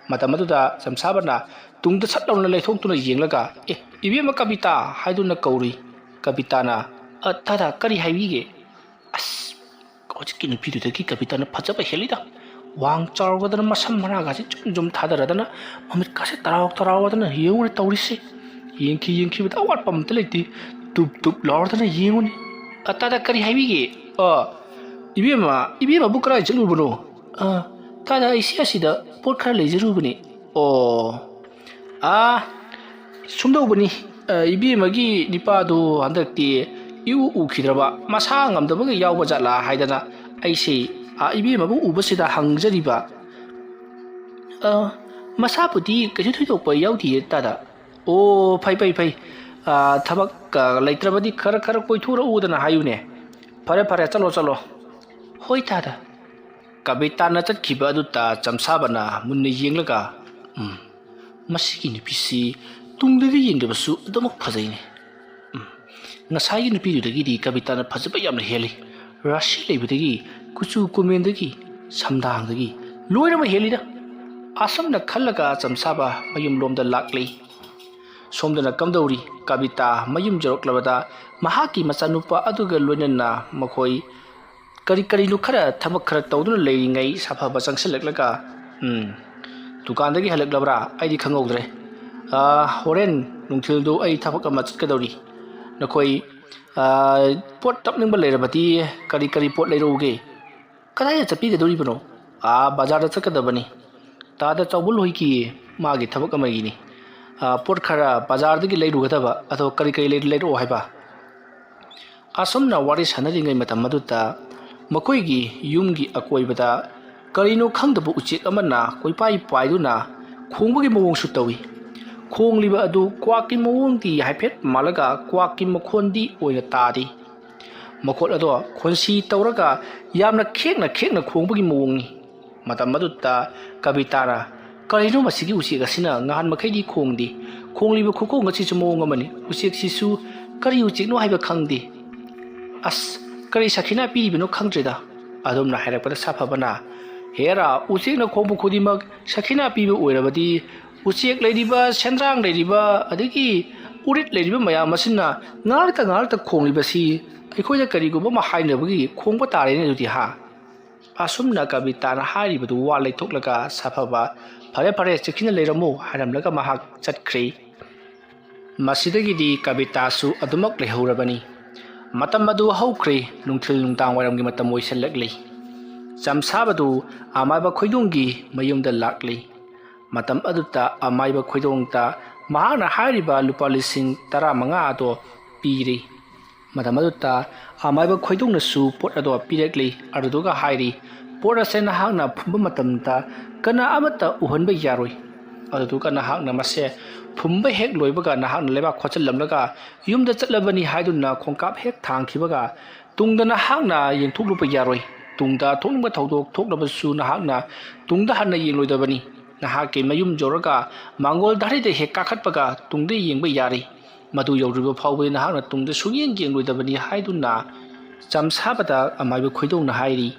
ꯃꯇꯝ ꯑꯗꯨꯗ ꯆꯝꯁꯥꯕꯅ ꯇꯨꯡꯗ ꯁꯠ ꯂꯥꯎꯅ ꯂꯩꯊꯣꯛꯇꯨꯅ ꯌꯦꯡꯂꯒ, "ꯑꯦ, ꯏꯕꯦꯝꯃ ꯀꯕꯤꯇꯥ" ꯍꯥꯏꯗꯨꯅ ꯀꯧꯔꯤ꯫ ꯀꯕꯤꯇꯥꯅ, "ꯑ, ꯇꯥꯗ, ꯀꯔꯤ ꯍꯥꯏꯕꯤꯒꯦ?" ꯑꯁ, ꯍꯧꯖꯤꯛꯀꯤ ꯅꯨꯄꯤꯗꯨꯗꯒꯤ ꯀꯕꯤꯇꯥꯅ ꯐꯖꯕ ꯍꯦꯜꯂꯤꯗ꯫ ꯋꯥꯡ ꯆꯥꯎꯔꯒꯗꯅ ꯃꯁꯝ ꯃꯅꯥꯒꯁꯤ ꯖꯨꯝ ꯖꯨꯝ ꯊꯥꯗꯔꯗꯅ ꯃꯃꯤꯠꯀꯥꯁꯦ ꯇꯔꯥꯎ ꯇꯔꯥꯎꯗꯅ ꯌꯦꯡꯉꯨꯅꯦ ꯇꯧꯔꯤꯁꯦ꯫ ꯌꯦꯡꯈꯤ ꯌꯦꯡꯈꯤꯕꯗ ꯑꯋꯥꯠꯄ ꯑꯝꯇ ꯂꯩꯇꯦ꯫ ꯇꯨꯞ ꯇꯨꯞ ꯂꯥꯎꯔꯗꯅ ꯌꯦꯡꯉꯨꯅꯦ꯫ ꯑ, ꯇꯥꯗ ꯀꯔꯤ ꯍꯥꯏꯕꯤꯒꯦ? ꯑ, ꯏꯕꯦꯝꯃ, ꯏꯕꯦꯝꯃꯕꯨ ꯀꯗꯥꯏ ꯆꯠꯂꯨꯕꯅꯣ? ꯑ, ꯇꯥꯗ ꯑꯩꯁꯦ ꯑꯁꯤꯗ ꯄꯣꯠ ꯈꯔ ꯂꯩꯖꯔꯨꯕꯅꯤ꯫ ꯑꯣ, ꯑꯥ, ꯁꯨꯝꯗꯧꯕꯅꯤ, ꯑ, ꯏꯕꯦꯝꯃꯒꯤ ꯅꯤꯄꯥꯗꯨ ꯍꯟꯗꯛꯇꯤ ꯏꯎ ꯎꯈꯤꯗ꯭ꯔꯕ, ꯃꯁꯥ ꯉꯝꯗꯕꯒ ꯌꯥꯎꯕ ꯖꯥꯠꯂꯥ ꯍꯥꯏꯗꯅ ꯑꯩꯁꯦ, ꯑ, ꯏꯕꯦꯝꯃꯕꯨ ꯎꯕꯁꯤꯗ ꯍꯪꯖꯔꯤꯕ꯫ ꯑ, ꯃꯁꯥꯕꯨꯗꯤ ꯀꯩꯁꯨ ꯊꯣꯏꯗꯣꯛꯄ ꯌꯥꯎꯗꯤꯌꯦ ꯇꯥꯗ꯫ ꯑꯣ, ꯐꯩ, ꯐꯩ, ꯐꯩ꯫ ꯑ, ꯊꯕꯛ, ꯑ, ꯂꯩꯇ꯭ꯔꯕꯗꯤ ꯈꯔ, ꯈꯔ ꯀꯣꯏꯊꯣꯔꯛꯎꯗꯅ ꯍꯥꯏꯌꯨꯅꯦ꯫ ꯐꯔꯦ, ꯐꯔꯦ, ꯆꯠꯂꯣ, ꯆꯠꯂꯣ꯫ ꯍꯣꯏ ꯇꯥꯗ꯫ ꯀꯕꯤꯇꯥꯅ ꯆꯠꯈꯤꯕ ꯑꯗꯨꯗ ꯆꯝꯁꯥꯕꯅ ꯃꯨꯟꯅ ꯌꯦꯡꯂꯒ, "ꯎꯝ, ꯃꯁꯤꯒꯤ ꯅꯨꯄꯤꯁꯤ ꯇꯨꯡꯗꯒꯤ ꯌꯦꯡꯂꯕꯁꯨ ꯑꯗꯨꯃꯛ ꯐꯖꯩꯅꯦ꯫ ꯎꯝ, ꯉꯁꯥꯏꯒꯤ ꯅꯨꯄꯤꯗꯨꯗꯒꯤꯗꯤ ꯀꯕꯤꯇꯥꯅ ꯐꯖꯕ ꯌꯥꯝꯅ ꯍꯦꯜꯂꯤ꯫ ꯔꯥꯁꯤ ꯂꯩꯕꯗꯒꯤ, ꯀꯨꯆꯨ ꯀꯨꯃꯦꯟꯗꯒꯤ, ꯁꯝꯗꯥꯡꯗꯒꯤ ꯂꯣꯏꯅꯃꯛ ꯍꯦꯜꯂꯤꯗ꯫" ꯑꯁꯨꯝꯅ ꯈꯜꯂꯒ ꯆꯝꯁꯥꯕ ꯃꯌꯨꯝꯂꯣꯝꯗ ꯂꯥꯛꯂꯤ꯫ ꯁꯣꯝꯗꯅ ꯀꯝꯗꯧꯔꯤ? ꯀꯕꯤꯇꯥ ꯃꯌꯨꯝ ꯌꯧꯔꯛꯂꯕꯗ ꯃꯍꯥꯛꯀꯤ ꯃꯆꯥꯅꯨꯄꯥ ꯑꯗꯨꯒ ꯂꯣꯏꯅꯅ ꯃꯈꯣꯏ ꯀꯔꯤ ꯀꯔꯤꯅꯣ ꯈꯔ ꯊꯕꯛ ꯈꯔ ꯇꯧꯗꯨꯅ ꯂꯩꯔꯤꯉꯩ ꯁꯥꯐꯕ ꯆꯪꯁꯤꯜꯂꯛꯂꯒ, "ꯎꯝ, ꯗꯨꯀꯥꯟꯗꯒꯤ ꯍꯜꯂꯛꯂꯕ꯭ꯔꯥ? ꯑꯩꯗꯤ ꯈꯪꯍꯧꯗ꯭ꯔꯦ꯫ ꯑꯥ, ꯍꯣꯔꯦꯟ ꯅꯨꯡꯊꯤꯜꯗꯨ ꯑꯩ ꯊꯕꯛ ꯑꯃ ꯆꯠꯀꯗꯧꯔꯤ꯫ ꯅꯈꯣꯏ, ꯑꯥ, ꯄꯣꯠ ꯇꯞꯅꯤꯡꯕ ꯂꯩꯔꯕꯗꯤ ꯀꯔꯤ ꯀꯔꯤ ꯄꯣꯠ ꯂꯩꯔꯛꯎꯒꯦ?" "ꯀꯗꯥꯏꯗ ꯆꯠꯄꯤꯒꯗꯧꯔꯤꯕꯅꯣ?" "ꯑꯥ, ꯕꯖꯥꯔꯗ ꯆꯠꯀꯗꯕꯅꯤ꯫ ꯇꯥꯗ ꯆꯥꯎꯕ ꯂꯣꯏꯒꯤ ꯃꯥꯒꯤ ꯊꯕꯛ ꯑꯃꯒꯤꯅꯤ꯫ ꯑꯥ, ꯄꯣꯠ ꯈꯔ ꯕꯖꯥꯔꯗꯒꯤ ꯂꯩꯔꯨꯒꯗꯕ, ꯑꯗꯣ ꯀꯔꯤ ꯀꯔꯤ ꯂꯩ-, ꯂꯩꯔꯛꯑꯣ ꯍꯥꯏꯕ?" ꯑꯁꯨꯝꯅ ꯋꯥꯔꯤ ꯁꯥꯟꯅꯔꯤꯉꯩ ꯃꯇꯝ ꯑꯗꯨꯗ ꯃꯈꯣꯏꯒꯤ ꯌꯨꯝꯒꯤ ꯑꯀꯣꯏꯕꯗ ꯀꯔꯤꯅꯣ ꯈꯪꯗꯕ ꯎꯆꯦꯛ ꯑꯃꯅ ꯀꯣꯏꯄꯥꯏ ꯄꯥꯏꯗꯨꯅ ꯈꯣꯡꯕꯒꯤ ꯃꯑꯣꯡꯁꯨ ꯇꯧꯏ꯫ ꯈꯣꯡꯂꯤꯕ ꯑꯗꯨ ꯀ꯭ꯋꯥꯛꯀꯤ ꯃꯑꯣꯡꯗꯤ ꯍꯥꯏꯐꯦꯠ ꯃꯥꯜꯂꯒ ꯀ꯭ꯋꯥꯛꯀꯤ ꯃꯈꯣꯟꯗꯤ ꯑꯣꯏꯅ ꯇꯥꯗꯦ꯫ ꯃꯈꯣꯜ ꯑꯗꯣ ꯈꯣꯟꯁꯤ ꯇꯧꯔꯒ ꯌꯥꯝꯅ ꯈꯦꯡꯅ ꯈꯦꯡꯅ ꯈꯣꯡꯕꯒꯤ ꯃꯑꯣꯡꯅꯤ꯫ ꯃꯇꯝ ꯑꯗꯨꯗ ꯀꯕꯤꯇꯥꯅ, "ꯀꯔꯤꯅꯣ ꯃꯁꯤꯒꯤ ꯎꯆꯦꯛ ꯑꯁꯤꯅ ꯉꯍꯥꯟ ꯃꯈꯩꯗꯤ ꯈꯣꯡꯗꯦ, ꯈꯣꯡꯂꯤꯕ ꯈꯨꯈꯣꯡ ꯑꯁꯤꯁꯨ ꯃꯑꯣꯡ ꯑꯃꯅꯤ, ꯎꯆꯦꯛꯁꯤꯁꯨ ꯀꯔꯤ ꯎꯆꯦꯛꯅꯣ ꯍꯥꯏꯕ ꯈꯪꯗꯦ꯫ ꯑꯁ, ꯀꯔꯤ ꯁꯈꯤꯅꯥ ꯄꯤꯔꯤꯕꯅꯣ ꯈꯪꯗ꯭ꯔꯦꯗ"꯫ ꯑꯗꯨꯝꯅ ꯍꯥꯏꯔꯛꯄꯗ ꯁꯥꯐꯕꯅ, "ꯍꯦꯔꯥ, ꯎꯆꯦꯛꯅ ꯈꯣꯡꯕ ꯈꯨꯗꯤꯡꯃꯛ ꯁꯈꯤꯅꯥ ꯄꯤꯕ ꯑꯣꯏꯔꯕꯗꯤ ꯎꯆꯦꯛ ꯂꯩꯔꯤꯕ, ꯁꯦꯟꯗ꯭ꯔꯥꯡ ꯂꯩꯔꯤꯕ, ꯑꯗꯒꯤ ꯎꯔꯤꯠ ꯂꯩꯔꯤꯕ ꯃꯌꯥꯝ ꯑꯁꯤꯅ ꯉꯥꯛꯇ ꯉꯥꯛꯇ ꯈꯣꯡꯂꯤꯕꯁꯤ ꯑꯩꯈꯣꯏꯗ ꯀꯔꯤꯒꯨꯝꯕ ꯑꯃ ꯍꯥꯏꯅꯕꯒꯤ ꯈꯣꯡꯕ ꯇꯥꯔꯦꯅꯦ ꯑꯗꯨꯗꯤ ꯍꯥ?" ꯑꯁꯨꯝꯅ ꯀꯕꯤꯇꯥꯅ ꯍꯥꯏꯔꯤꯕꯗꯨ ꯋꯥ ꯂꯩꯊꯣꯛꯂꯒ ꯁꯥꯐꯕ, "ꯐꯔꯦ ꯐꯔꯦ, ꯆꯦꯛꯁꯤꯟꯅ ꯂꯩꯔꯝꯃꯨ" ꯍꯥꯏꯔꯝꯂꯒ ꯃꯍꯥꯛ ꯆꯠꯈ꯭ꯔꯦ꯫ ꯃꯁꯤꯗꯒꯤꯗꯤ ꯀꯕꯤꯇꯥꯁꯨ ꯑꯗꯨꯃꯛ ꯂꯩꯍꯧꯔꯕꯅꯤ꯫ ꯃꯇꯝ ꯑꯗꯨ ꯍꯧꯈ꯭ꯔꯦ, ꯅꯨꯡꯊꯤꯜ ꯅꯨꯡꯗꯥꯡ ꯋꯥꯏꯔꯝꯒꯤ ꯃꯇꯝ ꯑꯣꯏꯁꯤꯜꯂꯛꯂꯤ꯫ ꯆꯝꯁꯥꯕꯗꯨ ꯑꯃꯥꯏꯕ ꯈꯣꯏꯗꯣꯡꯒꯤ ꯃꯌꯨꯝꯗ ꯂꯥꯛꯂꯤ꯫ ꯃꯇꯝ ꯑꯗꯨꯗ ꯑꯃꯥꯏꯕ ꯈꯣꯏꯗꯣꯡꯗ ꯃꯍꯥꯛꯅ ꯍꯥꯏꯔꯤꯕ ꯂꯨꯄꯥ ꯂꯤꯁꯤꯡ ꯇꯔꯥꯃꯉꯥ ꯑꯗꯣ ꯄꯤꯔꯤ꯫ ꯃꯇꯝ ꯑꯗꯨꯗ ꯑꯃꯥꯏꯕ ꯈꯣꯏꯗꯣꯡꯅꯁꯨ ꯄꯣꯠ ꯑꯗꯣ ꯄꯤꯔꯛꯂꯤ꯫ ꯑꯗꯨꯗꯨꯒ ꯍꯥꯏꯔꯤ, "ꯄꯣꯠ ꯑꯁꯦ ꯅꯍꯥꯛꯅ ꯐꯨꯝꯕ ꯃꯇꯝꯗ ꯀꯅꯥ ꯑꯃꯠꯇ ꯎꯍꯟꯕ ꯌꯥꯔꯣꯏ꯫ ꯑꯗꯨꯗꯨꯒ ꯅꯍꯥꯛꯅ ꯃꯁꯦ ꯐꯨꯝꯕ ꯍꯦꯛ ꯂꯣꯏꯕꯒ ꯅꯍꯥꯛꯅ ꯂꯩꯕꯥꯛ ꯈꯣꯠꯆꯜꯂꯝꯂꯒ ꯌꯨꯝꯗ ꯆꯠꯂꯕꯅꯤ ꯍꯥꯏꯗꯨꯅ ꯈꯣꯡꯀꯥꯞ ꯍꯦꯛ ꯊꯥꯡꯈꯤꯕꯒ ꯇꯨꯡꯗ ꯅꯍꯥꯛꯅ ꯌꯦꯡꯊꯣꯛꯂꯨꯕ ꯌꯥꯔꯣꯏ꯫ ꯇꯨꯡꯗ ꯊꯣꯛꯅꯤꯡꯕ ꯊꯧꯗꯣꯛ ꯊꯣꯛꯂꯕꯁꯨ ꯅꯍꯥꯛꯅ ꯇꯨꯡꯗ ꯍꯟꯅ ꯌꯦꯡꯂꯣꯏꯗꯕꯅꯤ꯫ ꯅꯍꯥꯛꯀꯤ ꯃꯌꯨꯝ ꯌꯧꯔꯒ ꯃꯥꯡꯒꯣꯜ ꯙꯥꯔꯤꯗ ꯍꯦꯛ ꯀꯥꯈꯠꯄꯒ ꯇꯨꯡꯗ ꯌꯦꯡꯕ ꯌꯥꯔꯤ꯫ ꯃꯗꯨ ꯌꯧꯗ꯭ꯔꯤꯕ ꯐꯥꯎꯕꯗꯤ ꯅꯍꯥꯛꯅ ꯇꯨꯡꯗ ꯁꯨꯡꯌꯦꯡ ꯌꯦꯡꯂꯣꯏꯗꯕꯅꯤ" ꯍꯥꯏꯗꯨꯅ ꯆꯝꯁꯥꯕꯗ ꯑꯃꯥꯏꯕ ꯈꯣꯏꯗꯣꯡꯅ ꯍꯥꯏꯔꯤ꯫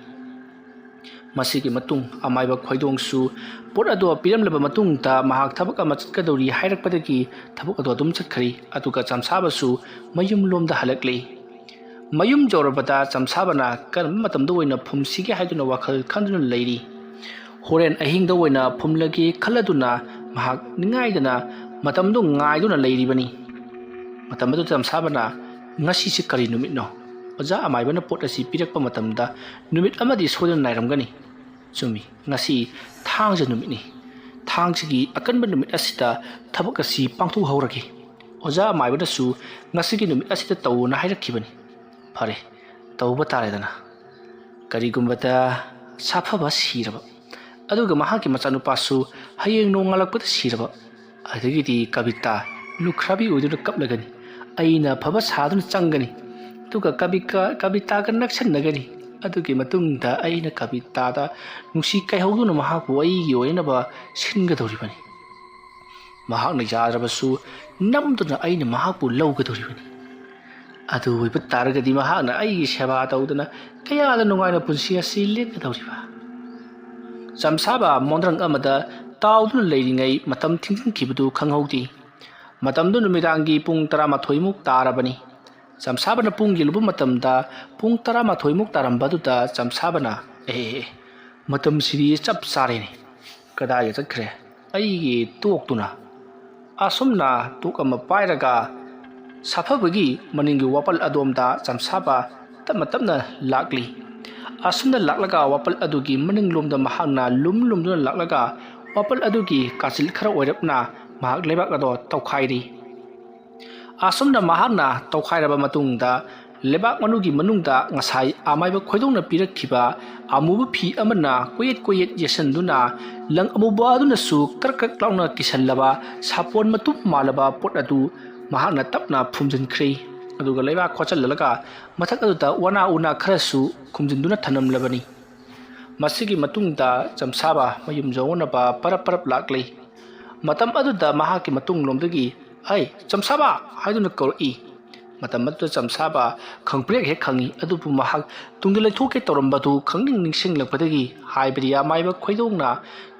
ꯃꯁꯤꯒꯤ ꯃꯇꯨꯡ ꯑꯃꯥꯏꯕ ꯈꯣꯏꯗꯣꯡꯁꯨ ꯄꯣꯠ ꯑꯗꯨ ꯄꯤꯔꯝꯂꯕ ꯃꯇꯨꯡꯗ ꯃꯍꯥꯛ ꯊꯕꯛ ꯑꯃ ꯆꯠꯀꯗꯧꯔꯤ ꯍꯥꯏꯔꯛꯄꯗꯒꯤ ꯊꯕꯛ ꯑꯗꯨ ꯑꯗꯨꯝ ꯆꯠꯈ꯭ꯔꯦ꯫ ꯑꯗꯨꯒ ꯆꯝꯁꯥꯕꯁꯨ ꯃꯌꯨꯝꯂꯣꯝꯗ ꯍꯜꯂꯛꯂꯦ꯫ ꯃꯌꯨꯝ ꯌꯧꯔꯕꯗ ꯆꯝꯁꯥꯕꯅ ꯀꯔꯝꯕ ꯃꯇꯝꯗ ꯑꯣꯏꯅ ꯐꯨꯝꯁꯤꯒꯦ ꯍꯥꯏꯗꯨꯅ ꯋꯥꯈꯜ ꯈꯟꯗꯨꯅ ꯂꯩꯔꯤ꯫ ꯍꯣꯔꯦꯟ ꯑꯍꯤꯡꯗ ꯑꯣꯏꯅ ꯐꯨꯝꯂꯒꯦ ꯈꯜꯂꯗꯨꯅ ꯃꯍꯥꯛ ꯅꯤꯡꯉꯥꯏꯗꯅ ꯃꯇꯝꯗꯨ ꯉꯥꯏꯗꯨꯅ ꯂꯩꯔꯤꯕꯅꯤ꯫ ꯃꯇꯝ ꯑꯗꯨꯗ ꯆꯝꯁꯥꯕꯅ, "ꯉꯁꯤꯁꯤ ꯀꯔꯤ ꯅꯨꯃꯤꯠꯅꯣ? ꯑꯣꯖꯥ ꯑꯃꯥꯏꯕꯅ ꯄꯣꯠ ꯑꯁꯤ ꯄꯤꯔꯛꯄ ꯃꯇꯝꯗ ꯅꯨꯃꯤꯠ ꯑꯃꯗꯤ ꯁꯣꯏꯗꯅ ꯅꯥꯏꯔꯝꯒꯅꯤ꯫ ꯆꯨꯝꯃꯤ, ꯉꯁꯤ ꯊꯥꯡꯖ ꯅꯨꯃꯤꯠꯅꯤ꯫ ꯊꯥꯡꯖꯒꯤ ꯑꯀꯟꯕ ꯅꯨꯃꯤꯠ ꯑꯁꯤꯗ ꯊꯕꯛ ꯑꯁꯤ ꯄꯥꯡꯊꯣꯛꯍꯧꯔꯒꯦ꯫ ꯑꯣꯖꯥ ꯑꯃꯥꯏꯕꯅꯁꯨ ꯉꯁꯤꯒꯤ ꯅꯨꯃꯤꯠ ꯑꯁꯤꯗ ꯇꯧꯅ ꯍꯥꯏꯔꯛꯈꯤꯕꯅꯤ꯫ ꯐꯔꯦ, ꯇꯧꯕ ꯇꯥꯔꯦꯗꯅ꯫ ꯀꯔꯤꯒꯨꯝꯕꯗ ꯁꯥꯐꯕ ꯁꯤꯔꯕ, ꯑꯗꯨꯒ ꯃꯍꯥꯛꯀꯤ ꯃꯆꯥꯅꯨꯄꯥꯁꯨ ꯍꯌꯦꯡ ꯅꯣꯡꯉꯥꯜꯂꯛꯄꯗ ꯁꯤꯔꯕ, ꯑꯗꯒꯤꯗꯤ ꯀꯕꯤꯇꯥ ꯂꯨꯈ꯭ꯔꯥꯕꯤ ꯑꯣꯏꯗꯨꯅ ꯀꯞꯂꯒꯅꯤ꯫ ꯑꯩꯅ ꯑꯐꯕ ꯁꯥꯗꯨꯅ ꯆꯪꯒꯅꯤ, ꯑꯗꯨꯒ ꯀꯕꯤꯀꯥ-, ꯀꯕꯤꯇꯥꯒ ꯅꯛꯁꯟꯅꯒꯅꯤ꯫ ꯑꯗꯨꯒꯤ ꯃꯇꯨꯡꯗ ꯑꯩꯅ ꯀꯕꯤꯇꯥꯗ ꯅꯨꯡꯁꯤ ꯀꯥꯏꯍꯧꯗꯨꯅ ꯃꯍꯥꯛꯄꯨ ꯑꯩꯒꯤ ꯑꯣꯏꯅꯕ ꯁꯤꯟꯒꯗꯧꯔꯤꯕꯅꯤ꯫ ꯃꯍꯥꯛꯅ ꯌꯥꯗ꯭ꯔꯕꯁꯨ ꯅꯝꯗꯨꯅ ꯑꯩꯅ ꯃꯍꯥꯛꯄꯨ ꯂꯧꯒꯗꯧꯔꯤꯕꯅꯤ꯫ ꯑꯗꯨ ꯑꯣꯏꯕ ꯇꯥꯔꯒꯗꯤ ꯃꯍꯥꯛꯅ ꯑꯩꯒꯤ ꯁꯦꯕꯥ ꯇꯧꯗꯨꯅ ꯀꯌꯥꯗ ꯅꯨꯡꯉꯥꯏꯅ ꯄꯨꯟꯁꯤ ꯑꯁꯤ ꯂꯦꯟꯒꯗꯧꯔꯤꯕ?" ꯆꯝꯁꯥꯕ ꯃꯣꯟꯗ꯭ꯔꯪ ꯑꯃꯗ ꯇꯥꯎꯗꯨꯅ ꯂꯩꯔꯤꯉꯩ ꯃꯇꯝ ꯊꯤꯡꯖꯤꯟꯈꯤꯕꯗꯨ ꯈꯪꯍꯧꯗꯦ꯫ ꯃꯇꯝꯗꯨ ꯅꯨꯃꯤꯗꯥꯡꯒꯤ ꯄꯨꯡ ꯇꯔꯥꯃꯥꯊꯣꯏꯃꯨꯛ ꯇꯥꯔꯕꯅꯤ꯫ ꯆꯝꯁꯥꯕꯅ ꯄꯨꯡ ꯌꯦꯡꯂꯨꯕ ꯃꯇꯝꯗ ꯄꯨꯡ ꯇꯔꯥꯃꯥꯊꯣꯏꯃꯨꯛ ꯇꯥꯔꯝꯕꯗꯨꯗ ꯆꯝꯁꯥꯕꯅ, "ꯑꯦ, ꯑꯦ, ꯑꯦ, ꯃꯇꯝꯁꯤꯗꯤ ꯆꯞ ꯆꯥꯔꯦꯅꯦ꯫ ꯀꯗꯥꯏꯗ ꯆꯠꯈ꯭ꯔꯦ ꯑꯩꯒꯤ ꯇꯣꯛꯇꯨꯅ?" ꯑꯁꯨꯝꯅ ꯇꯣꯛ ꯑꯃ ꯄꯥꯏꯔꯒ ꯁꯥꯐꯕꯒꯤ ꯃꯅꯤꯡꯒꯤ ꯋꯥꯄꯜ ꯑꯗꯣꯝꯗ ꯆꯝꯁꯥꯕ ꯇꯞꯅ ꯇꯞꯅ ꯂꯥꯛꯂꯤ꯫ ꯑꯁꯨꯝꯅ ꯂꯥꯛꯂꯒ ꯋꯥꯄꯜ ꯑꯗꯨꯒꯤ ꯃꯅꯤꯡꯂꯣꯝꯗ ꯃꯍꯥꯛꯅ ꯂꯨꯝ ꯂꯨꯝꯗꯨꯅ ꯂꯥꯛꯂꯒ ꯋꯥꯄꯜ ꯑꯗꯨꯒꯤ ꯀꯥꯆꯤꯜ ꯈꯔ ꯑꯣꯏꯔꯞꯅ ꯃꯍꯥꯛ ꯂꯩꯕꯥꯛ ꯑꯗꯣ ꯇꯧꯈꯥꯏꯔꯤ꯫ ꯑꯁꯨꯝꯅ ꯃꯍꯥꯛꯅ ꯇꯧꯈꯥꯏꯔꯕ ꯃꯇꯨꯡꯗ ꯂꯩꯕꯥꯛ ꯃꯅꯨꯡꯒꯤ ꯃꯅꯨꯡꯗ ꯉꯁꯥꯏ ꯑꯃꯥꯏꯕ ꯈꯣꯏꯗꯧꯅ ꯄꯤꯔꯛꯈꯤꯕ ꯑꯃꯨꯕ ꯐꯤ ꯑꯃꯅ ꯀꯣꯏꯌꯦꯠ ꯀꯣꯏꯌꯦꯠ ꯌꯦꯠꯁꯤꯟꯗꯨꯅ ꯂꯪ ꯑꯃꯨꯕ ꯑꯗꯨꯅꯁꯨ ꯀ꯭ꯔꯛ ꯀ꯭ꯔꯛ ꯂꯥꯎꯅ ꯀꯤꯁꯜꯂꯕ ꯁꯥꯄꯣꯟ ꯃꯇꯨꯝ ꯃꯥꯜꯂꯕ ꯄꯣꯠ ꯑꯗꯨ ꯃꯍꯥꯛꯅ ꯇꯞꯅ ꯐꯨꯝꯖꯤꯟꯈ꯭ꯔꯦ꯫ ꯑꯗꯨꯒ ꯂꯩꯕꯥꯛ ꯈꯣꯠꯆꯜꯂꯒ ꯃꯊꯛ ꯑꯗꯨꯗ ꯋꯥꯅꯥ ꯎꯅꯥ ꯈꯔꯁꯨ ꯈꯨꯝꯖꯤꯟꯗꯨꯅ ꯊꯅꯝꯂꯕꯅꯤ꯫ ꯃꯁꯤꯒꯤ ꯃꯇꯨꯡꯗ ꯆꯝꯁꯥꯕ ꯃꯌꯨꯝ ꯌꯧꯅꯅꯕ ꯄꯔꯞ ꯄꯔꯞ ꯂꯥꯛꯂꯤ꯫ ꯃꯇꯝ ꯑꯗꯨꯗ ꯃꯍꯥꯛꯀꯤ ꯃꯇꯨꯡꯂꯣꯝꯗꯒꯤ, "ꯍꯩ, ꯆꯝꯁꯥꯕ!" ꯍꯥꯏꯗꯨꯅ ꯀꯧꯔꯛꯏ꯫ ꯃꯇꯝ ꯑꯗꯨꯗ ꯆꯝꯁꯥꯕ ꯈꯪꯄ꯭ꯔꯦꯛ ꯍꯦꯛ ꯈꯪꯏ, ꯑꯗꯨꯕꯨ ꯃꯍꯥꯛ ꯇꯨꯡꯗ ꯂꯩꯊꯣꯛꯀꯦ ꯇꯧꯔꯝꯕꯗꯨ ꯈꯪꯅꯤꯡ ꯅꯤꯡꯁꯤꯡꯂꯛꯄꯗꯒꯤ, ꯍꯥꯏꯕꯗꯤ ꯑꯃꯥꯏꯕ ꯈꯣꯏꯗꯧꯅ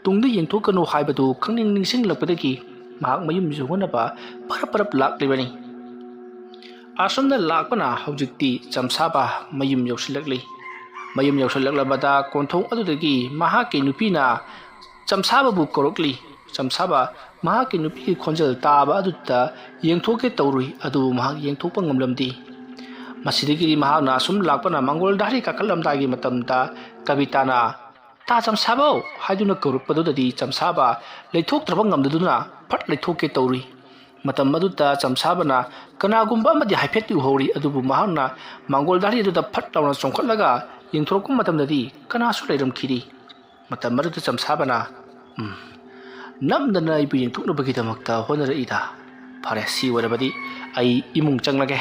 ꯇꯨꯡꯗ ꯌꯦꯡꯊꯣꯛꯀꯅꯨ ꯍꯥꯏꯕꯗꯨ ꯈꯪꯅꯤꯡ ꯅꯤꯡꯁꯤꯡꯂꯛꯄꯗꯒꯤ ꯃꯍꯥꯛ ꯃꯌꯨꯝ ꯌꯧꯅꯅꯕ ꯄꯔꯞ ꯄꯔꯞ ꯂꯥꯛꯂꯤꯕꯅꯤ꯫ ꯑꯁꯨꯝꯅ ꯂꯥꯛꯄꯅ ꯍꯧꯖꯤꯛꯇꯤ ꯆꯝꯁꯥꯕ ꯃꯌꯨꯝ ꯌꯧꯁꯤꯜꯂꯛꯂꯤ꯫ ꯃꯌꯨꯝ ꯌꯧꯁꯤꯜꯂꯛꯂꯕꯗ ꯀꯣꯟꯊꯣꯡ ꯑꯗꯨꯗꯒꯤ ꯃꯍꯥꯛꯀꯤ ꯅꯨꯄꯤꯅ ꯆꯝꯁꯥꯕꯕꯨ ꯀꯧꯔꯛꯂꯤ꯫ ꯆꯝꯁꯥꯕ ꯃꯍꯥꯛꯀꯤ ꯅꯨꯄꯤꯒꯤ ꯈꯣꯟꯖꯦꯜ ꯇꯥꯕ ꯑꯗꯨꯗ ꯌꯦꯡꯊꯣꯛꯀꯦ ꯇꯧꯔꯨꯏ, ꯑꯗꯨꯕꯨ ꯃꯍꯥꯛ ꯌꯦꯡꯊꯣꯛꯄ ꯉꯝꯂꯝꯗꯦ꯫ ꯃꯁꯤꯗꯒꯤꯗꯤ ꯃꯍꯥꯛꯅ ꯑꯁꯨꯝ ꯂꯥꯛꯄꯅ ꯃꯪꯒꯣꯜ ꯙꯥꯔꯤ ꯀꯥꯈꯠꯂꯝꯗꯥꯏꯒꯤ ꯃꯇꯝꯗ ꯀꯕꯤꯇꯥꯅ "ꯇꯥ ꯆꯝꯁꯥꯕꯧ" ꯍꯥꯏꯗꯨꯅ ꯀꯧꯔꯛꯄꯗꯨꯗꯗꯤ ꯆꯝꯁꯥꯕ ꯂꯩꯊꯣꯛꯇ꯭ꯔꯕ ꯉꯝꯗꯗꯨꯅ ꯐꯠ ꯂꯩꯊꯣꯛꯀꯦ ꯇꯧꯔꯤ꯫ ꯃꯇꯝ ꯑꯗꯨꯗ ꯆꯝꯁꯥꯕꯅ ꯀꯅꯥꯒꯨꯝꯕ ꯑꯃꯗꯤ ꯍꯥꯏꯐꯦꯠꯇꯤ ꯎꯍꯧꯔꯤ, ꯑꯗꯨꯕꯨ ꯃꯍꯥꯛꯅ ꯃꯪꯒꯣꯜ ꯙꯥꯔꯤ ꯑꯗꯨꯗ ꯐꯠ ꯂꯥꯎꯅ ꯆꯣꯡꯈꯠꯂꯒ ꯌꯦꯡꯊꯣꯔꯛꯄ ꯃꯇꯝꯗꯗꯤ ꯀꯅꯥꯁꯨ ꯂꯩꯔꯝꯈꯤꯗꯦ꯫ ꯃꯇꯝ ꯑꯗꯨꯗ ꯆꯝꯁꯥꯕꯅ, "ꯎꯝ, ꯅꯝꯗꯅ ꯑꯩꯕꯨ ꯌꯦꯡꯊꯣꯛꯅꯕꯒꯤꯗꯃꯛꯇ ꯍꯣꯠꯅꯔꯛꯏꯗ꯫ ꯐꯔꯦ, ꯁꯤ ꯑꯣꯏꯔꯕꯗꯤ ꯑꯩ ꯏꯃꯨꯡ ꯆꯪꯂꯒꯦ"꯫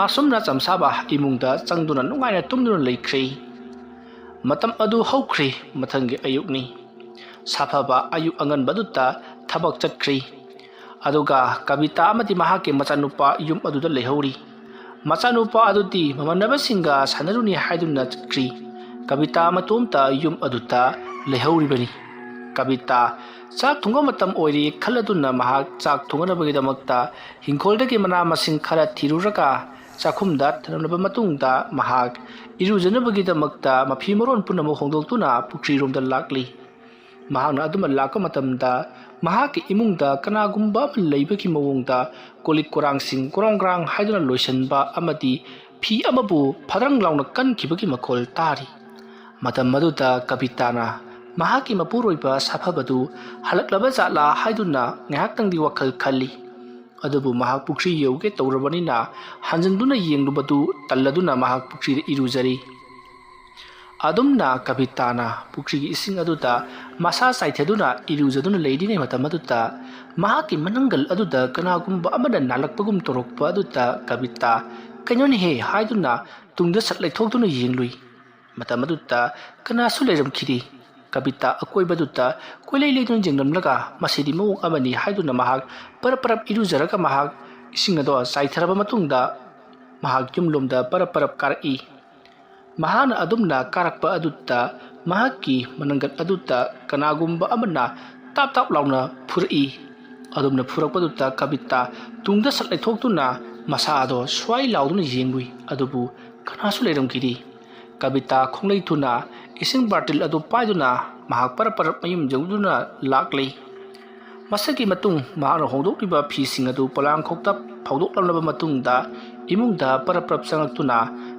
ꯑꯁꯨꯝꯅ ꯆꯝꯁꯥꯕ ꯏꯃꯨꯡꯗ ꯆꯪꯗꯨꯅ ꯅꯨꯡꯉꯥꯏꯅ ꯇꯨꯝꯗꯨꯅ ꯂꯩꯈ꯭ꯔꯦ꯫ ꯃꯇꯝ ꯑꯗꯨ ꯍꯧꯈ꯭ꯔꯦ꯫ ꯃꯊꯪꯒꯤ ꯑꯌꯨꯛꯅꯤ꯫ ꯁꯥꯐꯕ ꯑꯌꯨꯛ ꯑꯉꯟꯕꯗꯨꯗ ꯊꯕꯛ ꯆꯠꯈ꯭ꯔꯦ꯫ ꯑꯗꯨꯒ ꯀꯕꯤꯇꯥ ꯑꯃꯗꯤ ꯃꯍꯥꯛꯀꯤ ꯃꯆꯥꯅꯨꯄꯥ ꯌꯨꯝ ꯑꯗꯨꯗ ꯂꯩꯍꯧꯔꯤ꯫ ꯃꯆꯥꯅꯨꯄꯥ ꯑꯗꯨꯗꯤ ꯃꯃꯥꯟꯅꯕꯁꯤꯡꯒ ꯁꯥꯟꯅꯔꯨꯅꯤ ꯍꯥꯏꯗꯨꯅ ꯆꯠꯈ꯭ꯔꯤ꯫ ꯀꯕꯤꯇꯥ ꯃꯇꯣꯝꯇ ꯌꯨꯝ ꯑꯗꯨꯗ ꯂꯩꯍꯧꯔꯤꯕꯅꯤ꯫ ꯀꯕꯤꯇꯥ ꯆꯥꯛ ꯊꯣꯡꯕ ꯃꯇꯝ ꯑꯣꯏꯔꯦ ꯈꯜꯂꯗꯨꯅ ꯃꯍꯥꯛ ꯆꯥꯛ ꯊꯣꯡꯅꯕꯒꯤꯗꯃꯛꯇ ꯍꯤꯡꯈꯣꯜꯗꯒꯤ ꯃꯅꯥ ꯃꯁꯤꯡ ꯈꯔ ꯊꯤꯔꯨꯔꯒ ꯆꯥꯛꯈꯨꯝꯗ ꯊꯅꯝꯂꯕ ꯃꯇꯨꯡꯗ ꯃꯍꯥꯛ ꯏꯔꯨꯖꯅꯕꯒꯤꯗꯃꯛꯇ ꯃꯐꯤ ꯃꯔꯣꯟ ꯄꯨꯝꯅꯃꯛ ꯍꯣꯡꯗꯣꯛꯇꯨꯅ ꯄꯨꯈ꯭ꯔꯤꯔꯣꯝꯗ ꯂꯥꯛꯂꯤ꯫ ꯃꯍꯥꯛꯅ ꯑꯗꯨꯃ ꯂꯥꯛꯄ ꯃꯇꯝꯗ ꯃꯍꯥꯛꯀꯤ ꯏꯃꯨꯡꯗ ꯀꯅꯥꯒꯨꯝꯕ ꯑꯃ ꯂꯩꯕꯒꯤ ꯃꯑꯣꯡꯗ ꯀꯣꯜꯂꯤꯛ ꯀꯣꯔꯥꯡꯁꯤꯡ ꯀꯣꯔꯣꯡ ꯀꯔꯥꯡ ꯍꯥꯏꯗꯨꯅ ꯂꯣꯏꯁꯤꯟꯕ ꯑꯃꯗꯤ ꯐꯤ ꯑꯃꯕꯨ ꯐꯗ꯭ꯔꯪ ꯂꯥꯎꯅ ꯀꯟꯈꯤꯕꯒꯤ ꯃꯈꯣꯜ ꯇꯥꯔꯤ꯫ ꯃꯇꯝ ꯑꯗꯨꯗ ꯀꯕꯤꯇꯥꯅ ꯃꯍꯥꯛꯀꯤ ꯃꯄꯨꯔꯣꯏꯕ ꯁꯥꯐꯕꯗꯨ ꯍꯜꯂꯛꯂꯕ ꯖꯥꯠꯂꯥ ꯍꯥꯏꯗꯨꯅ ꯉꯥꯏꯍꯥꯛꯇꯪꯗꯤ ꯋꯥꯈꯜ ꯈꯜꯂꯤ꯫ ꯑꯗꯨꯕꯨ ꯃꯍꯥꯛ ꯄꯨꯈ꯭ꯔꯤ ꯌꯧꯒꯦ ꯇꯧꯔꯕꯅꯤꯅ ꯍꯟꯖꯤꯟꯗꯨꯅ ꯌꯦꯡꯂꯨꯕꯗꯨ ꯇꯜꯂꯗꯨꯅ ꯃꯍꯥꯛ ꯄꯨꯈ꯭ꯔꯤꯗ ꯏꯔꯨꯖꯔꯤ꯫ ꯑꯗꯨꯝꯅ ꯀꯕꯤꯇꯥꯅ ꯄꯨꯈ꯭ꯔꯤꯒꯤ ꯏꯁꯤꯡ ꯑꯗꯨꯗ ꯃꯁꯥ ꯆꯥꯏꯊꯗꯨꯅ ꯏꯔꯨꯖꯗꯨꯅ ꯂꯩꯔꯤꯉꯩ ꯃꯇꯝ ꯑꯗꯨꯗ ꯃꯍꯥꯛꯀꯤ ꯃꯅꯪꯒꯜ ꯑꯗꯨꯗ ꯀꯅꯥꯒꯨꯝꯕ ꯑꯃꯅ ꯅꯥꯜꯂꯛꯄꯒꯨꯝ ꯇꯧꯔꯛꯄ ꯑꯗꯨꯗ ꯀꯕꯤꯇꯥ "ꯀꯩꯅꯣꯅꯦꯍꯦ?" ꯍꯥꯏꯗꯨꯅ ꯇꯨꯡꯗ ꯁꯠ ꯂꯩꯊꯣꯛꯇꯨꯅ ꯌꯦꯡꯂꯨꯏ꯫ ꯃꯇꯝ ꯑꯗꯨꯗ ꯀꯅꯥꯁꯨ ꯂꯩꯔꯝꯈꯤꯗꯦ꯫ ꯀꯕꯤꯇꯥ ꯑꯀꯣꯏꯕꯗꯨꯗ ꯀꯣꯏꯂꯩ ꯂꯩꯗꯨꯅ ꯌꯦꯡꯂꯝꯂꯒ "ꯃꯁꯤꯗꯤ ꯃꯑꯣꯡ ꯑꯃꯅꯤ" ꯍꯥꯏꯗꯨꯅ ꯃꯍꯥꯛ ꯄꯔꯞ ꯄꯔꯞ ꯏꯔꯨꯖꯔꯒ ꯃꯍꯥꯛ ꯏꯁꯤꯡ ꯑꯗꯣ ꯆꯥꯏꯊꯔꯕ ꯃꯇꯨꯡꯗ ꯃꯍꯥꯛ ꯌꯨꯝꯂꯣꯝꯗ ꯄꯔꯞ ꯄꯔꯞ ꯀꯥꯔꯛꯏ꯫ ꯃꯍꯥꯛꯅ ꯑꯗꯨꯝꯅ ꯀꯥꯔꯛꯄ ꯑꯗꯨꯗ ꯃꯍꯥꯛꯀꯤ ꯃꯅꯪꯒꯜ ꯑꯗꯨꯗ ꯀꯅꯥꯒꯨꯝꯕ ꯑꯃꯅ ꯇꯥꯞ ꯇꯥꯞ ꯂꯥꯎꯅ ꯐꯨꯔꯛꯏ꯫ ꯑꯗꯨꯝꯅ ꯐꯨꯔꯛꯄꯗꯨꯗ ꯀꯕꯤꯇꯥ ꯇꯨꯡꯗ ꯁꯠ ꯂꯩꯊꯣꯛꯇꯨꯅ ꯃꯁꯥ ꯑꯗꯣ ꯁ꯭ꯋꯥꯏ ꯂꯥꯎꯗꯨꯅ ꯌꯦꯡꯂꯨꯏ, ꯑꯗꯨꯕꯨ ꯀꯅꯥꯁꯨ ꯂꯩꯔꯝꯈꯤꯗꯦ꯫ ꯀꯕꯤꯇꯥ ꯈꯣꯡꯂꯩ ꯊꯨꯅ ꯏꯁꯤꯡ ꯕꯥꯔꯇꯤꯜ ꯑꯗꯨ ꯄꯥꯏꯗꯨꯅ ꯃꯍꯥꯛ ꯄꯔꯞ ꯄꯔꯞ ꯃꯌꯨꯝ ꯌꯧꯗꯨꯅ ꯂꯥꯛꯂꯤ꯫ ꯃꯁꯤꯒꯤ ꯃꯇꯨꯡ ꯃꯍꯥꯛꯅ ꯍꯣꯡꯗꯣꯛꯂꯤꯕ ꯐꯤꯁꯤꯡ ꯑꯗꯨ ꯄꯣꯂꯥꯡꯈꯣꯛꯇ ꯐꯧꯗꯣꯛꯂꯝꯂꯕ ꯃꯇꯨꯡꯗ ꯏꯃꯨꯡꯗ ꯄꯔꯞ ꯄꯔꯞ ꯆꯪꯂꯛꯇꯨꯅ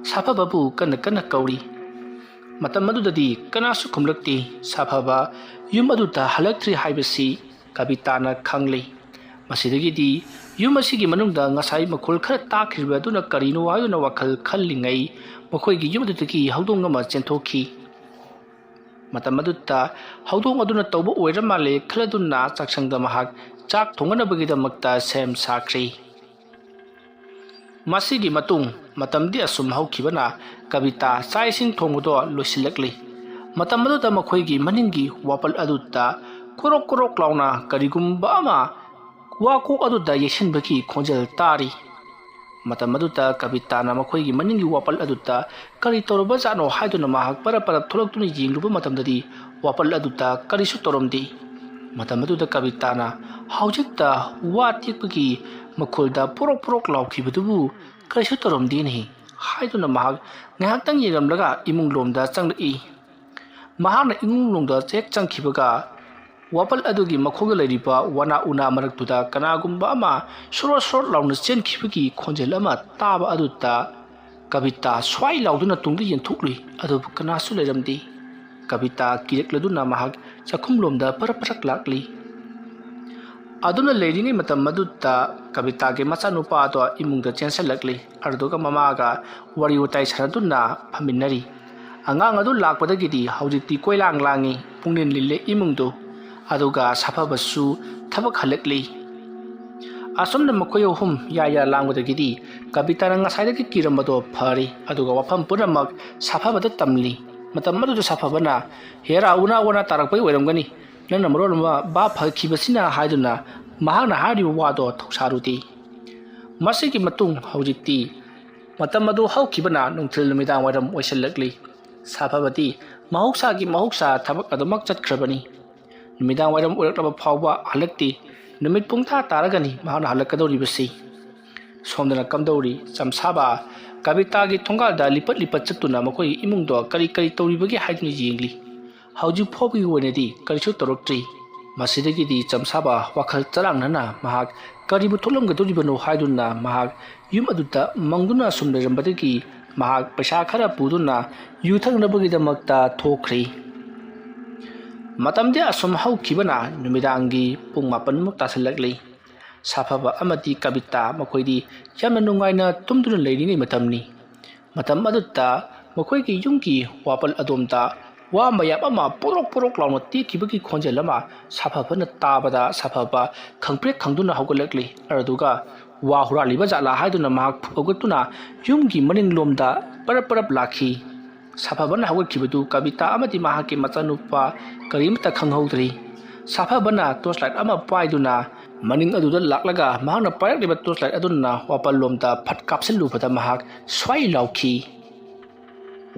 ꯁꯥꯐꯕꯕꯨ ꯀꯟꯅ ꯀꯟꯅ ꯀꯧꯔꯤ꯫ ꯃꯇꯝ ꯑꯗꯨꯗꯗꯤ ꯀꯅꯥꯁꯨ ꯈꯨꯝꯂꯛꯇꯦ꯫ ꯁꯥꯐꯕ ꯌꯨꯝ ꯑꯗꯨꯗ ꯍꯜꯂꯛꯇ꯭ꯔꯤ ꯍꯥꯏꯕꯁꯤ ꯀꯕꯤꯇꯥꯅ ꯈꯪꯂꯤ꯫ ꯃꯁꯤꯗꯒꯤꯗꯤ ꯌꯨꯝ ꯑꯁꯤꯒꯤ ꯃꯅꯨꯡꯗ ꯉꯁꯥꯏ ꯃꯈꯣꯜ ꯈꯔ ꯇꯥꯈꯤꯕ ꯑꯗꯨꯅ ꯀꯔꯤꯅꯣ ꯍꯥꯏꯗꯨꯅ ꯋꯥꯈꯜ ꯈꯜꯂꯤꯉꯩ ꯃꯈꯣꯏꯒꯤ ꯌꯨꯝ ꯑꯗꯨꯗꯒꯤ ꯍꯧꯗꯣꯡ ꯑꯃ ꯆꯦꯟꯊꯣꯛꯈꯤ꯫ ꯃꯇꯝ ꯑꯗꯨꯗ ꯍꯧꯗꯣꯡ ꯑꯗꯨꯅ ꯇꯧꯕ ꯑꯣꯏꯔ ꯃꯥꯜꯂꯦ ꯈꯜꯂꯗꯨꯅ ꯆꯥꯛꯁꯪꯗ ꯃꯍꯥꯛ ꯆꯥꯛ ꯊꯣꯡꯅꯅꯕꯒꯤꯗꯃꯛꯇ ꯁꯦꯝ ꯁꯥꯈ꯭ꯔꯦ꯫ ꯃꯁꯤꯒꯤ ꯃꯇꯨꯡ ꯃꯇꯝꯗꯤ ꯑꯁꯨꯝ ꯍꯧꯈꯤꯕꯅ ꯀꯕꯤꯇꯥ ꯆꯥꯛ ꯏꯁꯤꯡ ꯊꯣꯡꯕꯗꯣ ꯂꯣꯏꯁꯤꯜꯂꯛꯂꯤ꯫ ꯃꯇꯝ ꯑꯗꯨꯗ ꯃꯈꯣꯏꯒꯤ ꯃꯅꯤꯡꯒꯤ ꯋꯥꯄꯜ ꯑꯗꯨꯗ ꯀꯣꯔꯣꯛ ꯀꯣꯔꯣꯛ ꯂꯥꯎꯅ ꯀꯔꯤꯒꯨꯝꯕ ꯑꯃ ꯋꯥꯀꯣꯛ ꯑꯗꯨꯗ ꯌꯩꯁꯤꯟꯕꯒꯤ ꯈꯣꯟꯖꯦꯜ ꯇꯥꯔꯤ꯫ ꯃꯇꯝ ꯑꯗꯨꯗ ꯀꯕꯤꯇꯥꯅ ꯃꯈꯣꯏꯒꯤ ꯃꯅꯤꯡꯒꯤ ꯋꯥꯄꯜ ꯑꯗꯨꯗ ꯀꯔꯤ ꯇꯧꯔꯕꯖꯥꯠꯅꯣ ꯍꯥꯏꯗꯨꯅ ꯃꯍꯥꯛ ꯄꯔꯞ ꯄꯔꯞ ꯊꯣꯛꯂꯛꯇꯨꯅ ꯌꯦꯡꯂꯨꯕ ꯃꯇꯝꯗꯗꯤ ꯋꯥꯄꯜ ꯑꯗꯨꯗ ꯀꯔꯤꯁꯨ ꯇꯧꯔꯝꯗꯦ꯫ ꯃꯇꯝ ꯑꯗꯨꯗ ꯀꯕꯤꯇꯥꯅ ꯍꯧꯖꯤꯛꯇ ꯋꯥ ꯇꯦꯛꯄꯒꯤ ꯃꯈꯣꯜꯗ ꯄꯣꯔꯣꯛ ꯄꯣꯔꯣꯛ ꯂꯥꯎꯈꯤꯕꯗꯨꯕꯨ ꯀꯔꯤꯁꯨ ꯇꯧꯔꯝꯗꯦꯅꯦ ꯍꯥꯏꯗꯨꯅ ꯃꯍꯥꯛ ꯉꯥꯏꯍꯥꯛꯇꯪ ꯌꯦꯡꯂꯝꯂꯒ ꯏꯃꯨꯡ ꯂꯣꯝꯗ ꯆꯪꯂꯛꯏ꯫ ꯃꯍꯥꯛꯅ ꯏꯃꯨꯡ ꯂꯣꯝꯗ ꯍꯦꯛ ꯆꯪꯈꯤꯕꯒ ꯋꯥꯄꯜ ꯑꯗꯨꯒꯤ ꯃꯈꯣꯡꯗ ꯂꯩꯔꯤꯕ ꯋꯥꯅꯥ ꯎꯅꯥ ꯃꯔꯛꯇꯨꯗ ꯀꯅꯥꯒꯨꯝꯕ ꯑꯃ ꯁꯣꯔꯣꯠ ꯁꯣꯔꯣꯠ ꯂꯥꯎꯅ ꯆꯦꯟꯈꯤꯕꯒꯤ ꯈꯣꯟꯖꯦꯜ ꯑꯃ ꯇꯥꯕ ꯑꯗꯨꯗ ꯀꯕꯤꯇꯥ ꯁ꯭ꯋꯥꯏ ꯂꯥꯎꯗꯨꯅ ꯇꯨꯡꯗ ꯌꯦꯟꯊꯣꯛꯂꯨꯏ, ꯑꯗꯨꯕꯨ ꯀꯅꯥꯁꯨ ꯂꯩꯔꯝꯗꯦ꯫ ꯀꯕꯤꯇꯥ ꯀꯤꯔꯛꯂꯗꯨꯅ ꯃꯍꯥꯛ ꯆꯥꯛꯈꯨꯝꯂꯣꯝꯗ ꯄꯔꯛ ꯄꯔꯛ ꯂꯥꯛꯂꯤ꯫ ꯑꯗꯨꯅ ꯂꯩꯔꯤꯉꯩ ꯃꯇꯝ ꯑꯗꯨꯗ ꯀꯕꯤꯇꯥꯒꯤ ꯃꯆꯥꯅꯨꯄꯥ ꯑꯗꯣ ꯏꯃꯨꯡꯗ ꯆꯦꯟꯁꯤꯜꯂꯛꯂꯤ꯫ ꯑꯗꯨꯗꯨꯒ ꯃꯃꯥꯒ ꯋꯥꯔꯤ ꯋꯥꯇꯥꯏ ꯁꯥꯟꯅꯗꯨꯅ ꯐꯝꯃꯤꯟꯅꯔꯤ꯫ ꯑꯉꯥꯡ ꯑꯗꯨ ꯂꯥꯛꯄꯗꯒꯤꯗꯤ ꯍꯧꯖꯤꯛꯇꯤ ꯀꯣꯏꯂꯥꯡ ꯂꯥꯡꯉꯤ, ꯄꯨꯡꯅꯤꯜ ꯅꯤꯜꯂꯦ ꯏꯃꯨꯡꯗꯨ꯫ ꯑꯗꯨꯒ ꯁꯥꯐꯕꯁꯨ ꯊꯕꯛ ꯍꯜꯂꯛꯂꯤ꯫ ꯑꯁꯨꯝꯅ ꯃꯈꯣꯏ ꯑꯍꯨꯝ ꯌꯥ ꯌꯥ ꯂꯥꯡꯕꯗꯒꯤꯗꯤ ꯀꯕꯤꯇꯥꯅ ꯉꯁꯥꯏꯗꯒꯤ ꯀꯤꯔꯝꯕꯗꯣ ꯐꯔꯦ꯫ ꯑꯗꯨꯒ ꯋꯥꯐꯝ ꯄꯨꯝꯅꯃꯛ ꯁꯥꯐꯕꯗ ꯇꯝꯂꯤ꯫ ꯃꯇꯝ ꯑꯗꯨꯗ ꯁꯥꯐꯕꯅ, "ꯍꯦꯔꯥ, ꯎꯅꯥ ꯋꯥꯅꯥ ꯇꯥꯔꯛꯄꯒꯤ ꯑꯣꯏꯔꯝꯒꯅꯤ꯫ ꯅꯪꯅ ꯃꯔꯣꯜ ꯑꯃ ꯚꯥꯞ ꯐꯈꯤꯕꯁꯤꯅ" ꯍꯥꯏꯗꯨꯅ ꯃꯍꯥꯛꯅ ꯍꯥꯏꯔꯤꯕ ꯋꯥꯗꯣ ꯊꯧꯁꯥꯔꯨꯗꯦ꯫ ꯃꯁꯤꯒꯤ ꯃꯇꯨꯡ ꯍꯧꯖꯤꯛꯇꯤ ꯃꯇꯝ ꯑꯗꯨ ꯍꯧꯈꯤꯕꯅ ꯅꯨꯡꯊꯤꯜ ꯅꯨꯃꯤꯗꯥꯡ ꯋꯥꯏꯔꯝ ꯑꯣꯏꯁꯤꯜꯂꯛꯂꯤ꯫ ꯁꯥꯐꯕꯗꯤ ꯃꯍꯧꯁꯥꯒꯤ ꯃꯍꯧꯁꯥ ꯊꯕꯛ ꯑꯗꯨꯃꯛ ꯆꯠꯈ꯭ꯔꯕꯅꯤ꯫ ꯅꯨꯃꯤꯗꯥꯡ ꯋꯥꯏꯔꯝ ꯑꯣꯏꯔꯛꯂꯕ ꯐꯥꯎꯕ ꯍꯜꯂꯛꯇꯦ꯫ ꯅꯨꯃꯤꯠ ꯄꯨꯡ ꯇꯔꯥ ꯇꯥꯔꯒꯅꯤ ꯃꯍꯥꯛꯅ ꯍꯜꯂꯛꯀꯗꯧꯔꯤꯕꯁꯤ꯫ ꯁꯣꯝꯗꯅ ꯀꯝꯗꯧꯔꯤ? ꯆꯝꯁꯥꯕ ꯀꯕꯤꯇꯥꯒꯤ ꯊꯣꯡꯒꯥꯜꯗ ꯂꯤꯄꯠ ꯂꯤꯄꯠ ꯆꯠꯇꯨꯅ ꯃꯈꯣꯏꯒꯤ ꯏꯃꯨꯡꯗꯣ ꯀꯔꯤ ꯀꯔꯤ ꯇꯧꯔꯤꯕꯒꯦ ꯍꯥꯏꯗꯨꯅ ꯌꯦꯡꯂꯤ꯫ ꯍꯧꯖꯤꯛ ꯐꯥꯎꯕꯒꯤ ꯑꯣꯏꯅꯗꯤ ꯀꯔꯤꯁꯨ ꯇꯧꯔꯛꯇ꯭ꯔꯤ꯫ ꯃꯁꯤꯗꯒꯤꯗꯤ ꯆꯝꯁꯥꯕ ꯋꯥꯈꯜ ꯆꯔꯥꯡꯅꯅ ꯃꯍꯥꯛ ꯀꯔꯤꯕꯨ ꯊꯣꯛꯂꯝꯒꯗꯧꯔꯤꯕꯅꯣ ꯍꯥꯏꯗꯨꯅ ꯃꯍꯥꯛ ꯌꯨꯝ ꯑꯗꯨꯗ ꯃꯪꯗꯨꯅ ꯁꯨꯝ ꯂꯩꯔꯝꯕꯗꯒꯤ ꯃꯍꯥꯛ ꯄꯩꯁꯥ ꯈꯔ ꯄꯨꯗꯨꯅ ꯌꯨ ꯊꯛꯅꯕꯒꯤꯗꯃꯛꯇ ꯊꯣꯛꯈ꯭ꯔꯤ꯫ ꯃꯇꯝꯗꯤ ꯑꯁꯨꯝ ꯍꯧꯈꯤꯕꯅ ꯅꯨꯃꯤꯗꯥꯡꯒꯤ ꯄꯨꯡ ꯃꯥꯄꯟꯃꯨꯛ ꯇꯥꯁꯤꯜꯂꯛꯂꯤ꯫ ꯁꯥꯐꯕ ꯑꯃꯗꯤ ꯀꯕꯤꯇꯥ ꯃꯈꯣꯏꯗꯤ ꯌꯥꯝꯅ ꯅꯨꯡꯉꯥꯏꯅ ꯇꯨꯝꯗꯨꯅ ꯂꯩꯔꯤꯉꯩ ꯃꯇꯝꯅꯤ꯫ ꯃꯇꯝ ꯑꯗꯨꯗ ꯃꯈꯣꯏꯒꯤ ꯌꯨꯝꯒꯤ ꯋꯥꯄꯜ ꯑꯗꯣꯝꯗ ꯋꯥ ꯃꯌꯥꯝ ꯑꯃ ꯄꯣꯔꯣꯛ ꯄꯣꯔꯣꯛ ꯂꯥꯎꯅ ꯇꯦꯛꯈꯤꯕꯒꯤ ꯈꯣꯟꯖꯦꯜ ꯑꯃ ꯁꯥꯐꯕꯅ ꯇꯥꯕꯗ ꯁꯥꯐꯕ ꯈꯪꯄ꯭ꯔꯦꯛ ꯈꯪꯗꯨꯅ ꯍꯧꯒꯠꯂꯛꯂꯤ꯫ ꯑꯗꯨꯒ ꯋꯥ ꯍꯨꯔꯥꯜꯂꯤꯕ ꯖꯥꯠꯂꯥ ꯍꯥꯏꯗꯨꯅ ꯃꯍꯥꯛ ꯍꯧꯒꯠꯇꯨꯅ ꯌꯨꯝꯒꯤ ꯃꯅꯤꯡꯂꯣꯝꯗ ꯄꯔꯞ ꯄꯔꯞ ꯂꯥꯛꯈꯤ꯫ ꯁꯥꯐꯕꯅ ꯍꯧꯒꯠꯈꯤꯕꯗꯨ ꯀꯕꯤꯇꯥ ꯑꯃꯗꯤ ꯃꯍꯥꯛꯀꯤ ꯃꯆꯥꯅꯨꯄꯥ ꯀꯔꯤꯃꯠꯇ ꯈꯪꯍꯧꯗ꯭ꯔꯤ꯫ ꯁꯥꯐꯕꯅ ꯇꯣꯔꯆ ꯂꯥꯏꯠ ꯑꯃ ꯄꯥꯏꯗꯨꯅ ꯃꯅꯤꯡ ꯑꯗꯨꯗ ꯂꯥꯛꯂꯒ ꯃꯍꯥꯛꯅ ꯄꯥꯏꯔꯛꯂꯤꯕ ꯇꯣꯔꯆ ꯂꯥꯏꯠ ꯑꯗꯨꯅ ꯋꯥꯄꯜꯂꯣꯝꯗ ꯐꯠ ꯀꯥꯞꯁꯤꯜꯂꯨꯕꯗ ꯃꯍꯥꯛ ꯁ꯭ꯋꯥꯏ ꯂꯥꯎꯈꯤ꯫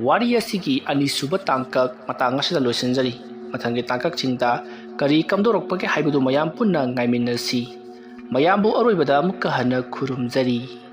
ꯋꯥꯔꯤ ꯑꯁꯤꯒꯤ ꯑꯅꯤꯁꯨꯕ ꯇꯥꯡꯀꯛ ꯃꯇꯥꯡ ꯑꯁꯤꯗ ꯂꯣꯏꯁꯤꯟꯖꯔꯤ꯫ ꯃꯊꯪꯒꯤ ꯇꯥꯡꯀꯛꯁꯤꯡꯗ ꯀꯔꯤ ꯀꯝꯗꯧꯔꯛꯄꯒꯦ ꯍꯥꯏꯕꯗꯨ ꯃꯌꯥꯝ ꯄꯨꯟꯅ ꯉꯥꯏꯃꯤꯟꯅꯁꯤ꯫ ꯃꯌꯥꯝꯕꯨ ꯑꯔꯣꯏꯕꯗ ꯑꯃꯨꯛꯀ ꯍꯟꯅ ꯈꯨꯔꯨꯝꯖꯔꯤ꯫